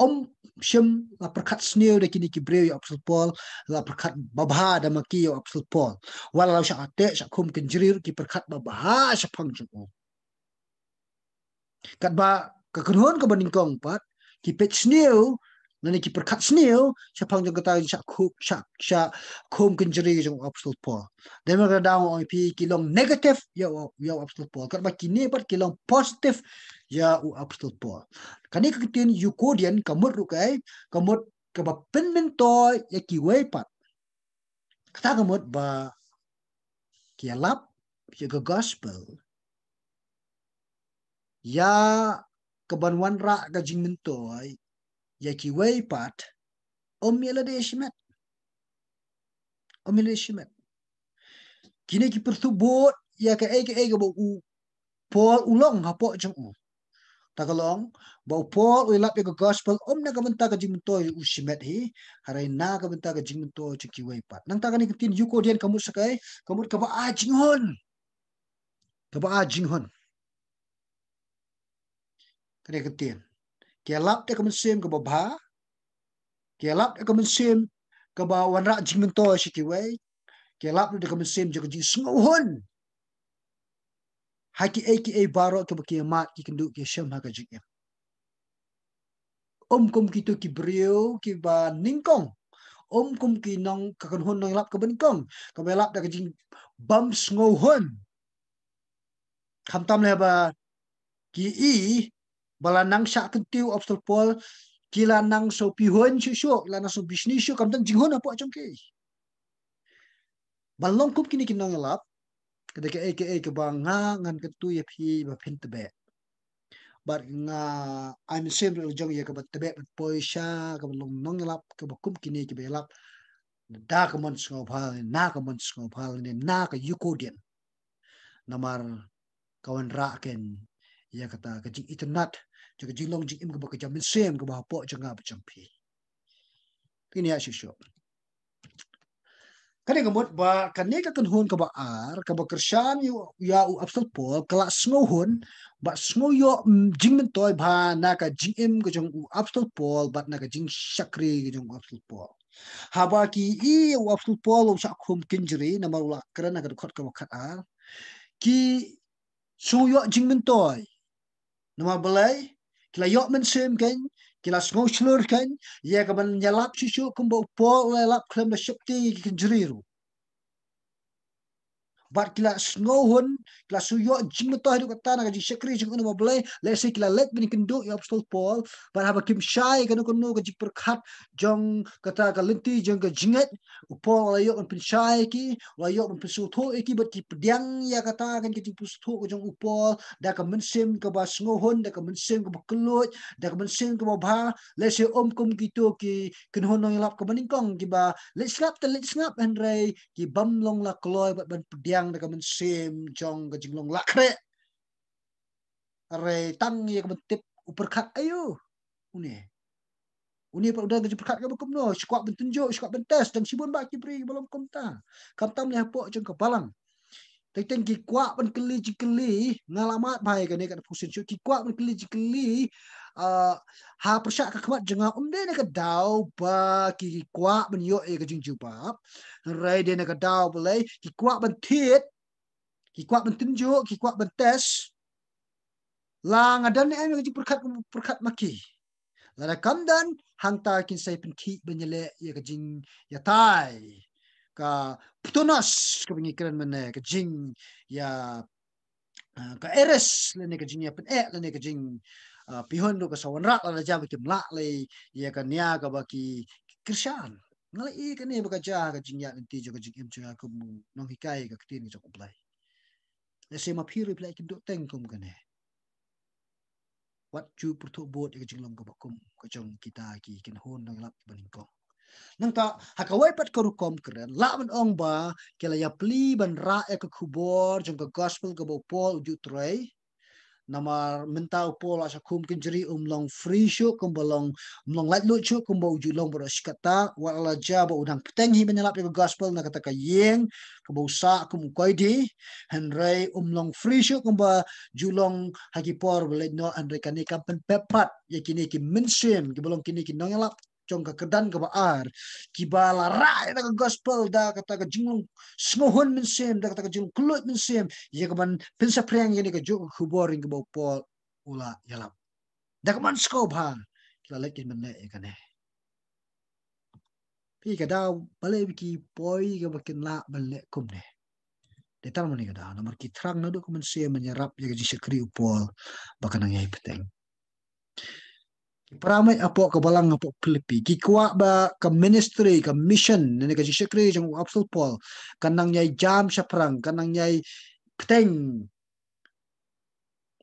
Ym shym la pyrkhat sniew da kine ki briew ïa u apostol Paul, la pyrkhat babha da ma ki ïa u apostol Paul. Wat la u shah teh, shah khum kynjri ruh ki pyrkhat babha shaphang jong u. Katba ka kynhun kaba nyngkong pat ki peit sniew, lane ki pyrkhat sniew shaphang jong kata ka jingshah khum, shah, shah khum kynjri jong u apostol Paul. Dei namar kata nga ong ïa phi ki long negative ïa u, ïa u apostol Paul. Katba kine pat ki long positive ïa u apostol Paul. Kane ka ktien eukardion ka mut ruh kaei, ka mut kaba pynmyntoi ïa kiwei pat. Kata ka mut ba ki ïalap ïa ka gospel, ïa kaban wanrah ka jingmyntoi ïa kiwei pat, ym ïa lade shimet. Ym ïa lade shimet. Kine ki pyrthuh bud ïa kaei kaei kaba u Paul u long hapoh jong u. Ta ka long ba u Paul u ïalap ïa ka gospel ym na ka bynta ka jingmyntoi u shimet hi, hynrei na ka bynta ka jingmyntoi jong kiwei pat. Nangta kane ka ktien eukardion ka mut sa kaei, ka mut kaba ai jinghun. Kaba ai jinghun. Kane ka ktien. Ki ïalap da ka mynsiem kaba bha, ki ïalap da ka mynsiem kaba wanrah jingmyntoi sha kiwei, ki ïalap da ka mynsiem jong ka jingsngewhun ha kiei kiei baroh kiba ki ïa mad, ki kynduh, ki ïa shem ha ka jingim. Ym kum kito ki briew kiba nyngkong, um kum ki nong, ka kynhun nongïalap kaba nyngkong, kaba ïalap da ka jingbym sngewhun. Khamtam leh ba ki i ba la nang shah kyntiew u Apostol Paul, ki la nang sngewpihun shuh shuh, ki la nang sngewbishni shuh, kam don jinghun hapoh jong ki. Ban long kum kine ki nongïalap, ka dei kaei kaei kaba nga ngan kyntu ïa phi ba phin tbeh. Bad nga ai mynsiem ruh la jong ïa kaba tbeh ban poi sha kaba long nongïalap kaba kum kine kiba ïalap da ka mon sngewbha, na ka mon sngewbha ne na ka ïuh kordit. Namar ka wanrah kein ïa kata ka jingitynnad jong ka jinglong jingim kaba ka jam mynsiem kaba hapoh jong nga bad jong phi. Phin ïa shuh shuh. Kane ka mut ba kane ka kynhun kaba ar kaba kyrshan ïa u, ïa u Apostol Paul ka la sngewhun bad sngew ïoh, mm, jingmyntoi bha na ka jingim ka jong u Apostol Paul bad na ka jingshakri ka jong u Apostol Paul. Haba ki i u Apostol Paul u shah khum kynjri namar u la kren ha ka dkhot kaba khatar, ki sngew ïoh jingmyntoi. Namar balei? Ki la ïoh mynsiem kein, ki la sngew shlur kein ïa kaban ïalap shuh shuh kumba u Paul u la ïalap khlem da sheptieng ïa ki kynjri ruh. Bad ki la sngewhun, ki la sngew ïoh jingmyntoi haduh katta na ka jingshakri jong u. Namar balei? Lehse ki la leit ban ïakynduh ïa u Apostol Paul, bad haba kim shai kano kano ka jingpyrkhat jong kata ka lynti jong ka jingngeit, u Paul u la ïoh ban pynshai ïa ki, u la ïoh ban pynsngewthuh ïa ki, bad ki pdiang ïa kata kan ka jingpynsngewthuh ka jong u Paul da ka mynsiem kaba sngewhun, da ka mynsiem kaba kylluid, da ka mynsiem kaba bha. Lehse um kum kito ki kynhun nongïalap kaba nyngkong kiba leit sngap te leit sngap, hynrei ki bym long la kloi bad ban pdiang da ka mynsiem jong ka jinglong lakhreh. Hynrei tang ïa ka ban tip u pyrkhat aïu une. Une pat u don ka jingpyrkhat kaba kumno, shu kwah ban tynjuh, shu kwah ban test, dang shibun bah ki briew ba long kumta. Khamtam leh hapoh jong ka balang. Teng teng ki kwah ban kylli jingkylli, nga la mad bha ïa kane ka phew sien shuh, ki kwah ban kylli jingkylli, ah, ha pyrshah ka khmat jong nga, ym dei na ka daw ba ki kwah ban ïoh ïa ka jingjubab. Hynrei dei na ka daw balei, ki kwah ban thied, ki kwah ban tynjuh, ki kwah ban test. La nga don ne em ïa ka jingpyrkhat, pyrkhat ma ki. Lada kam don, hangta kin sa ïa pynkhih ban ïaleh ïa ka jingïatai. Ka ptonos kaba ngi kren mynne, ka jingïa, ah, ka eris lane ka jingïapyneh lane ka jing, ah, pynhun ruh ka sa wanrah lada jia ba kim lah lei ïa ka nia kaba ki kyrshan. Nga la ïohi kane ba ka jia ha ka jingïaid lynti jong ka jingim jong nga kum u nonghikai ka ktien ka jong U Blei. Lehse ma phi ruh phi la ïakynduh teng kum kane. Wat ju pyrthuh bud ïa ka jinglong kaba kum ka jong kita ki kynhun nongïalap kiba nyngkong. Nangta ha kawei pat ka rukom kren lah ban ong ba ki la ïaplie ban rah ïa ka khubor jong ka gospel kaba u Paul u ju trei. Namar mynta u Paul u la shah khum kynjri, um long free shuh kumba long, um long laitluid shuh kumba u ju long baroh shi katta, wat la jia ba u dang bteng hi ban ïalap ïa ka gospel na kata ka ïing kaba u sah kum u koidi. Hynrei um long free shuh kumba ju long ha ki por ba leit noh, hynrei kane kam pynpep pat ïa kine ki mynsiem kiba long kine ki nongïalap jong ka kyrdan kaba ar, kiba la rah ïa ka gospel da kata ka jinglong sngewhun mynsiem, da kata ka jinglong kylluid mynsiem, ïa kaban pynsaphriang ïa kane ka juh ka khubor ïa kaba u Paul u la ïalap. Da ka mon sngewbha ki la leit kin ban leh ïa kane. Phi, ka daw balei ba ki poi kaba kin lah ban leh kumne? Dei tang mane ka daw, namar ki thrang naduh ka mynsiem ban ïarap ïa ka jingshakri u Paul ba kan nang ïai bteng. Ki para meit hapoh ka balang hapoh Philippi ki kwah ba ka ministry, ka mission, ne ka jingshakri jong u Apostol Paul kan nang ïai jam shaphrang, kan nang ïai bteng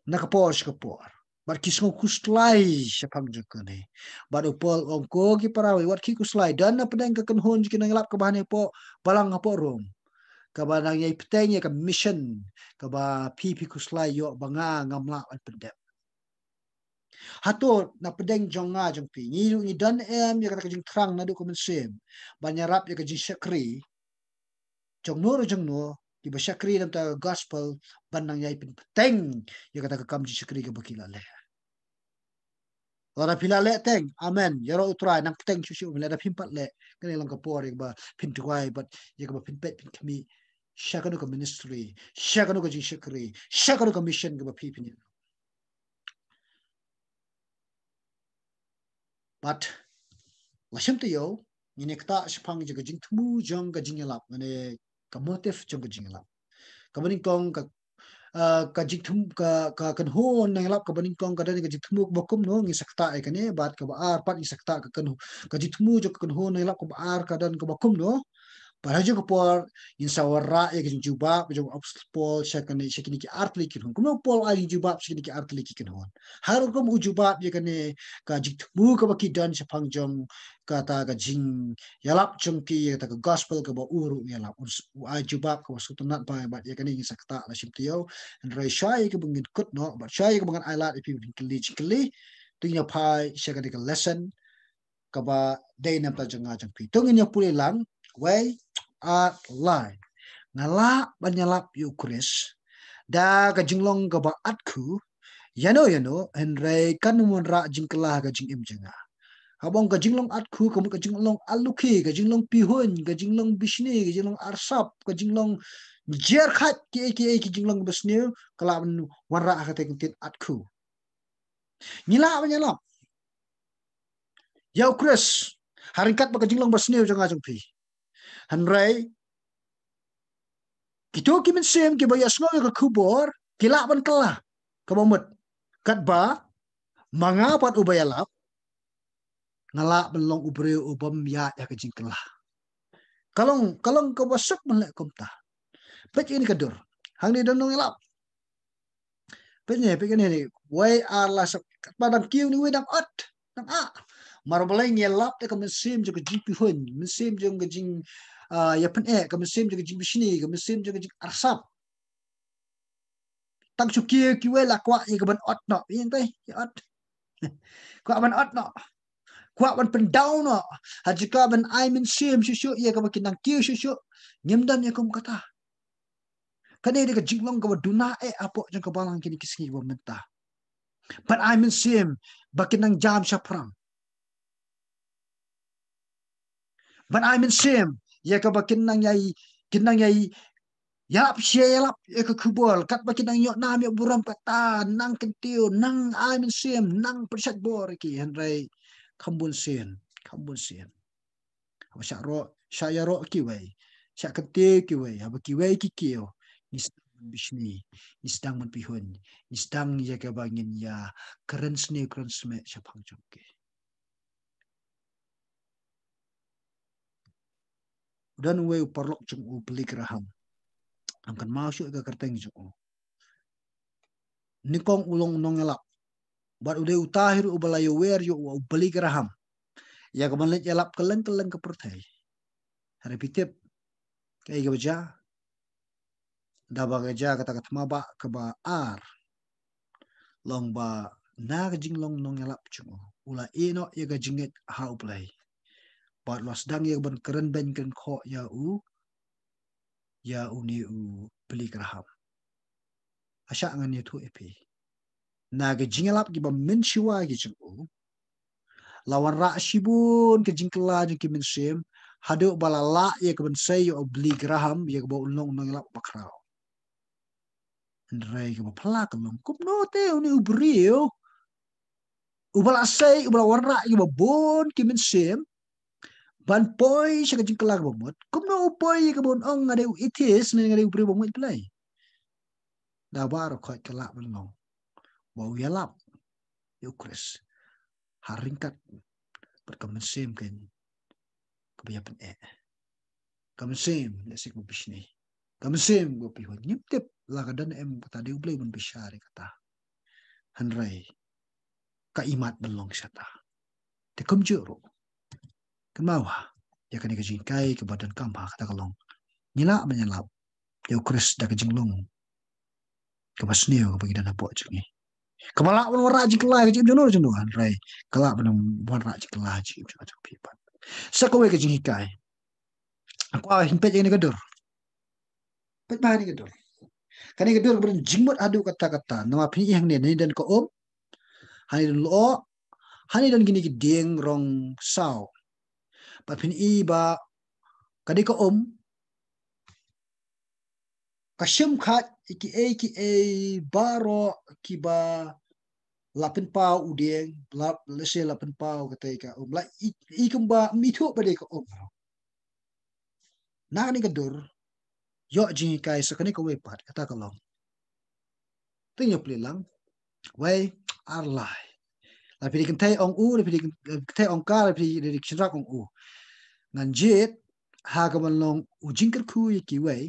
na ka por sha ka por. Bad ki sngew khuslai shaphang jong kane. Bad u Paul u ong, ko ki para meit, wat ki khuslai, don na pdeng ka kynhun jong ki nongïalap kaba hangne hapoh balang hapoh Rom, kaba nang ïai bteng ïa ka mission kaba phi phi khuslai ïoh ba nga ngam lah ban pyndep. Hato na pdeng jong nga jong phi ngi ruh ngi don em ïa kata ka jingthrang naduh ka mynsiem ban ïarap ïa ka jingshakri jong no ruh jong no kiba shakri na bynta ka gospel ban nang ïai pynbteng ïa kata ka kam jingshakri kaba ki la leh? Lada phi la leh teng, amen, ïaroh U Trai, nang bteng shuh shuh. Lada phim pat leh, kane long ka por ïa kaba phin duwai bad ïa kaba phin peit phin khmih sha kano ka ministry, sha kano ka jingshakri, sha kano ka mission kaba phi phin ïa. Bad la shim taïew, ngin ïa ktah shaphang jong ka jingthmu jong ka jingïalap, lane ka motive jong ka jingïalap. Kaba nyngkong ka, ah, ka jingthmu, ka, ka kynhun nongïalap kaba nyngkong ka don ka jingthmu kaba kumno, ngin sa ktah ïa kane, bad kaba ar pat ngin sa ktah ka kynhu-, ka jingthmu jong ka kynhun nongïalap kaba ar ka don kaba kumno. Bad ha kajuh ka por ngin sa wanrah ïa ka jingjubab jong u Apostol Paul sha kane, sha kine ki artylli ki kynhun. Kumno u Paul u ai jingjubab sha kine ki artylli ki kynhun? Har kumno u jubab ïa kane ka jingthmu kaba ki don shaphang jong kata ka jingïalap jong ki, ïa kata ka gospel kaba u ruh u ïalap. U s-, u ai jubab kaba sngewtynnat bha, bad ïa kane ngin sa ktah la shim taïew. Hynrei shwa ïa kaba ngin kut noh, bad shwa ïa kaba ngan ai lad ïa phi ban kylli jingkylli, to ngin ïa phai sha kane ka lesson kaba dei na bynta jong nga jong phi. To ngin ïa pule lang, wei, ar, lai. Nga lah ban ïalap ïa u Khrist da ka jinglong kaba atkhu, ïano ïano, hynrei kan ym wanrah jingkylla ha ka jingim jong nga. Haba ong ka jinglong atkhu, ka mut ka jinglong alukhi, ka jinglong pihuiñ, ka jinglong bishni, ka jinglong arsap, ka jinglong jer khat, kiei kiei ki jinglong basniew ka lah ban wanrah ha kata ka ktien atkhu. Ngi lah ban ïalap ïa u Khrist ha ryngkat bad ka jinglong basniew jong nga jong phi. Hynrei kito ki mynsiem kiba ïohsngew ïa ka khubor ki lah ban kylla, kaba mut, katba ma nga pat uba ïalap, nga lah ban long u briew u bym ïaid ha ka jingkylla. Ka long, ka long kaba suk ban leh kumta. Peit ïa kane ka dur. Hangne don nongïalap. Peit ne, peit kane ne. Wei, ar, lai, sep. Katba dang kiew ne, wei dang ot, dang ah. Namar balei? Ngi ïalap da ka mynsiem jong ka jingpihuiñ, mynsiem jong ka jing, ah, ïapyneh, ka mynsiem jong ka jingbishni, ka mynsiem jong ka jingarsap. Tang shu kiew kiwei la kwah ïa ka ban ot noh, ïa ngi te, ïa ot. Kwah ban ot noh. Kwah ban pyndaw noh. Ha jaka ban ai mynsiem shuh shuh ïa kaba ki nang kiew shuh shuh, ngim don ïa kum kata. Kane dei ka jinglong kaba duna eh hapoh jong ka balang kine ki sngi ba mynta. Ban ai mynsiem ba ki nang jam shaphrang. Ban ai mynsiem ïa kaba kin nang ïai, kin nang ïai ïalap shi ïalap ïa ka khubor, katba kin nang ïoh nam ïoh burom, kata nang kyntiew, nang ai mynsiem, nang pynshait bor ïa ki. Hynrei kham bun sien, kham bun sien, haba shah roh, shah ïaroh kiwei, shah kyntiew kiwei, haba kiwei ki kiew, ngi sdang ban bishni, ngi sdang ban pihuiñ, ngi sdang ïa kaba ngin ïa kren sniew kren smiej shaphang jong ki. U don uwei u paralok jong u, Billy Graham. Ngam kynmaw shuh ïa ka kyrteng jong u. Nyngkong u long nongïalap. Bad u dei uta hi ruh uba la ïawer ïa u, u Billy Graham, ïa ka ban leit ïalap kylleng kylleng ka pyrthei. Hynrei phi tip kaei kaba jia? Da ba ka jia kata ka thma ba kaba ar, long ba na ka jinglong nongïalap jong u, u la ïeh noh ïa ka jingngeit ha U Blei. Bad u la sdang ïa ka ban kren beiñ kren khoh ïa u, ïa une u Billy Graham. Asa ngan ïathuh ïa phi. Na ka jingïalap kiba mynshuwa ki jong u, la wanrah shibun ka jingkylla jong ki mynsiem, haduh ba la lah ïa ka ban sei ïa u Billy Graham ïa kaba un long u nongïalap bakhraw. Hynrei kaba phylla ka long, kumno te une u briew uba la sei, uba la wanrah ïa kiba bun ki mynsiem ban poi sha ka jingkylla kaba mut, kumno u poi ïa kaba un ong nga dei u atheist ne nga dei u briew ba ngeit Blei? Da baroh khoit ka lah ban long ba u ïalap ïa u Khrist ha ryngkat bad ka mynsiem kaba ïapyneh, ka mynsiem lehse kaba bishni, ka mynsiem kaba pihuiñ. Ngim tip la ka don em kata, dei U Blei ban bishar ïa kata. Hynrei ka imat ban long shata. Te kumjuh ruh, kynmaw ha ïa kane ka jinghikai kaba donkam ha kata ka long, ngi lah ban ïalap ïa u Khrist da ka jinglong kaba sniew kaba ngi don hapoh jong ngi, kaba lah ban wanrah jingkylla ha ka jingim jong no jong no, hynrei ka lah ban wanrah jingkylla ha ka jingim jong nga jong phi pat. Sa kawei ka jinghikai, nga kwah phin peit ïa kane ka dur. Peit bha ïa kane ka dur. Kane ka dur kaba don jingmut haduh katta katta. Namar phin i hangne, hangne don ka um, hangne don lyoh, hangne don kine ki dieng rong saw. Bad phin i ba ka dei ka um, ka shim khat ïa kiei kiei baroh kiba la pynpaw u dieng, la, lehse la pynpaw kata ka um, la i, i kumba ym ithuh ba dei ka um. Na kane ka dur, ïoh jinghikai sa kane kawei pat, kata ka long. Te ïa plie lang, wei, ar, lai. La phi dei kynthei ong u, la phi dei kyn-, kynthei ong ka, la phi dei shynrang ong u. Ngan jied, ha kaba long u jingkyrkhu ïa kiwei,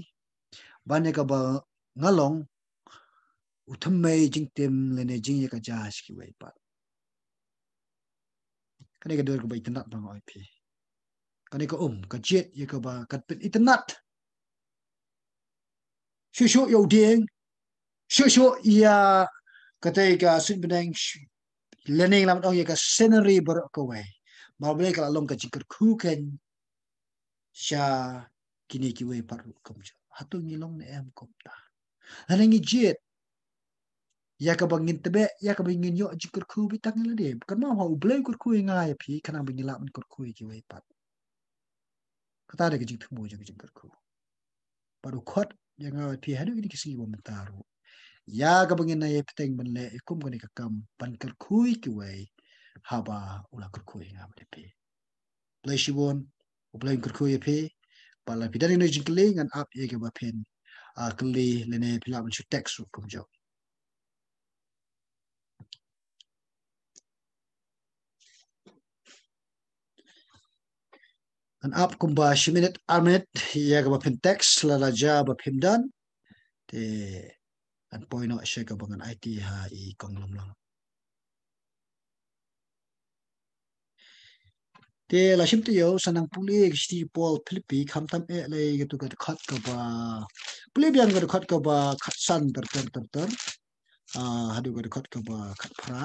ban ïa kaba nga long u thymmei jingtim lane jingïakajia sha kiwei pat. Kane ka dur kaba itynnat ba nga ong ïa phi. Kane ka um, ka jied ïa kaba kan pynitynnat. Shuh shuh ïa u dieng, shuh shuh ïa katei ka suiñ bneng, shuh, lane lah ban ong ïa ka scenery baroh kawei. Namar balei ka la long ka jingkyrkhu keiñ sha kine kiwei pat ruh kumjuh. Hato ngi long ne em kumta? Lane ngi jied ïa kaba ngin tbeh, ïa kaba ngin ïoh jingkyrkhu beit tang ïa lade. Kynmaw ha, U Blei u kyrkhu ïa nga ïa phi, khnang ba ngin lah ban kyrkhu ïa kiwei pat. Kata dei ka jingthmu jong ka jingkyrkhu. Bad u khot ïa nga bad phi haduh kine ki sngi ba mynta ruh ïa kaba ngin ïai bteng ban leh ïa kum kane ka kam ban kyrkhu ïa kiwei, haba u la kyrkhu ïa nga bad ïa phi. Blei shibun, U Blei un kyrkhu ïa phi. Bad lada phi don ïa kano jingkylli, ngan ap ïa kaba phin, ah, kylli, lane phi lah ban shu text ruh kumjuh. Ngan ap kumba shi minit, ar minit, ïa kaba phin text, lada jia ba phim don. Te ngan poi noh sha kaba ngan aiti ha i kong Lamlang. Te la shim taïew sa nang pule ka shithi Paul Philippi, khamtam eh lei katu ka dkhot kaba, pule biang ka dkhot kaba khatsan ter ter ter ter. Ah, haduh ka dkhot kaba khatphra.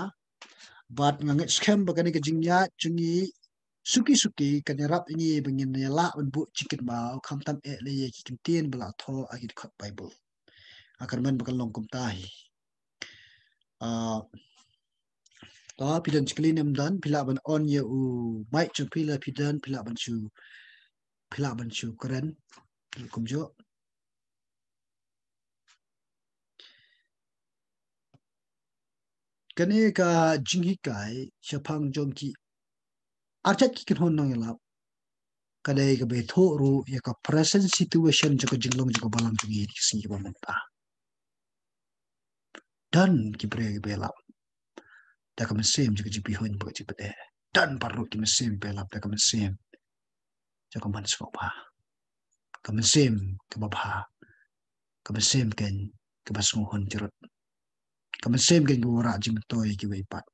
Bad nga ngeit skhem ba kane ka jingïaid jong ngi suki suki kan ïarap ïa ngi ba ngin ïa lah ban buh jingkynmaw, khamtam eh lei ïa ki kyntien ba la thoh ha ki dkhot Baibl. Nga kyrmen ba kan long kumta hi. Ah, to, phi don jingkylli ne ym don, phi lah ban on ïa u mic jong phi, lada phi don, phi lah ban shu, phi lah ban shu kren kumjuh. Kane ka jinghikai shaphang jong ki artat ki kynhun nongïalap ka dei kaba ïathuh ruh ïa ka present situation jong ka jinglong jong ka balang jong ngi ha kine ki sngi kiba mynta. Don ki briew kiba ïalap da ka mynsiem jong ka jingpyrshah bad ka jingpyrshah. Don baroh ki mynsiem kiba ïalap da ka mynsiem jong ka mon sngewbha, ka mynsiem kaba bha, ka mynsiem keiñ kaba sngewhun jrut, ka mynsiem keiñ kaba wanrah jingmyntoi ïa kiwei pat.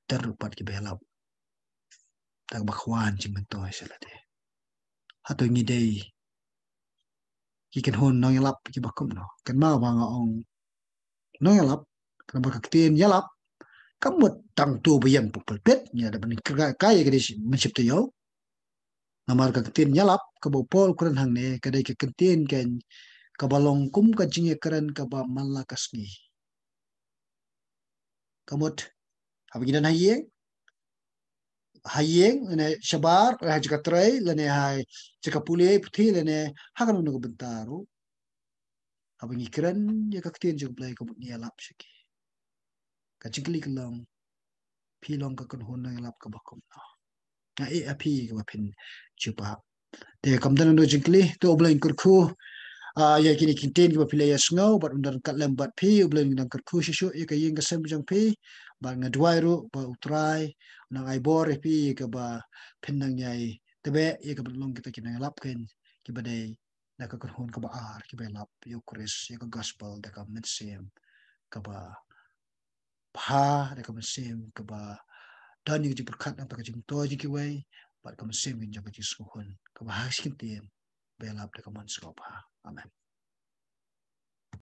Don ruh pat kiba ïalap da kaba kwah jingmyntoi sha lade. Hato ngi dei ki kynhun nongïalap kiba kumno? Kynmaw ba nga ong nongïalap, kynmaw ba ka ktien ïalap ka mut tang uto ba ïeng pulpit, ngi la dep ban kyrkhu ïa ka dei shi mynsiem taïew. Namar ka ktien ïalap kaba u Paul u kren hangne ka dei ka ktien keiñ kaba long kum ka jingïakren kaba man la ka sngi. Ka mut haba ngi don ha ïing, ha ïing lane shabar, ha jaka trei lane ha jaka pule puthi lane ha kano kano ka bynta ruh, haba ngi kren ïa ka ktien jong U Blei ka mut ngi ïalap sha ki. Ka jingkylli ka long, phi long ka kynhun nongïalap kaba kumno? Nga ïa phi kaba phin jubab. Te kam don kano jingkylli, to U Blei un kyrkhu, ah, ïa kine ki ktien kiba phi la ïasngew bad un don ryngkat lem bad phi. U Blei un nang kyrkhu shuh shuh ïa ka ïing ka sem jong phi. Bad nga duwai ruh ba U Trai un nang ai bor ïa phi ïa kaba phin nang ïai tbeh ïa kaba long kita ki nongïalap keiñ kiba dei na ka kynhun kaba ar kiba ïalap ïa U Khrist, ïa ka gospel da ka mynsiem kaba bha, da ka mynsiem kaba don ïa ka jingpyrkhat na ka bynta ka jingmyntoi jong kiwei, bad ka mynsiem jong ka jingsngewhun kaba ha shi kyntien ba ïalap da ka mon sngewbha. Amen.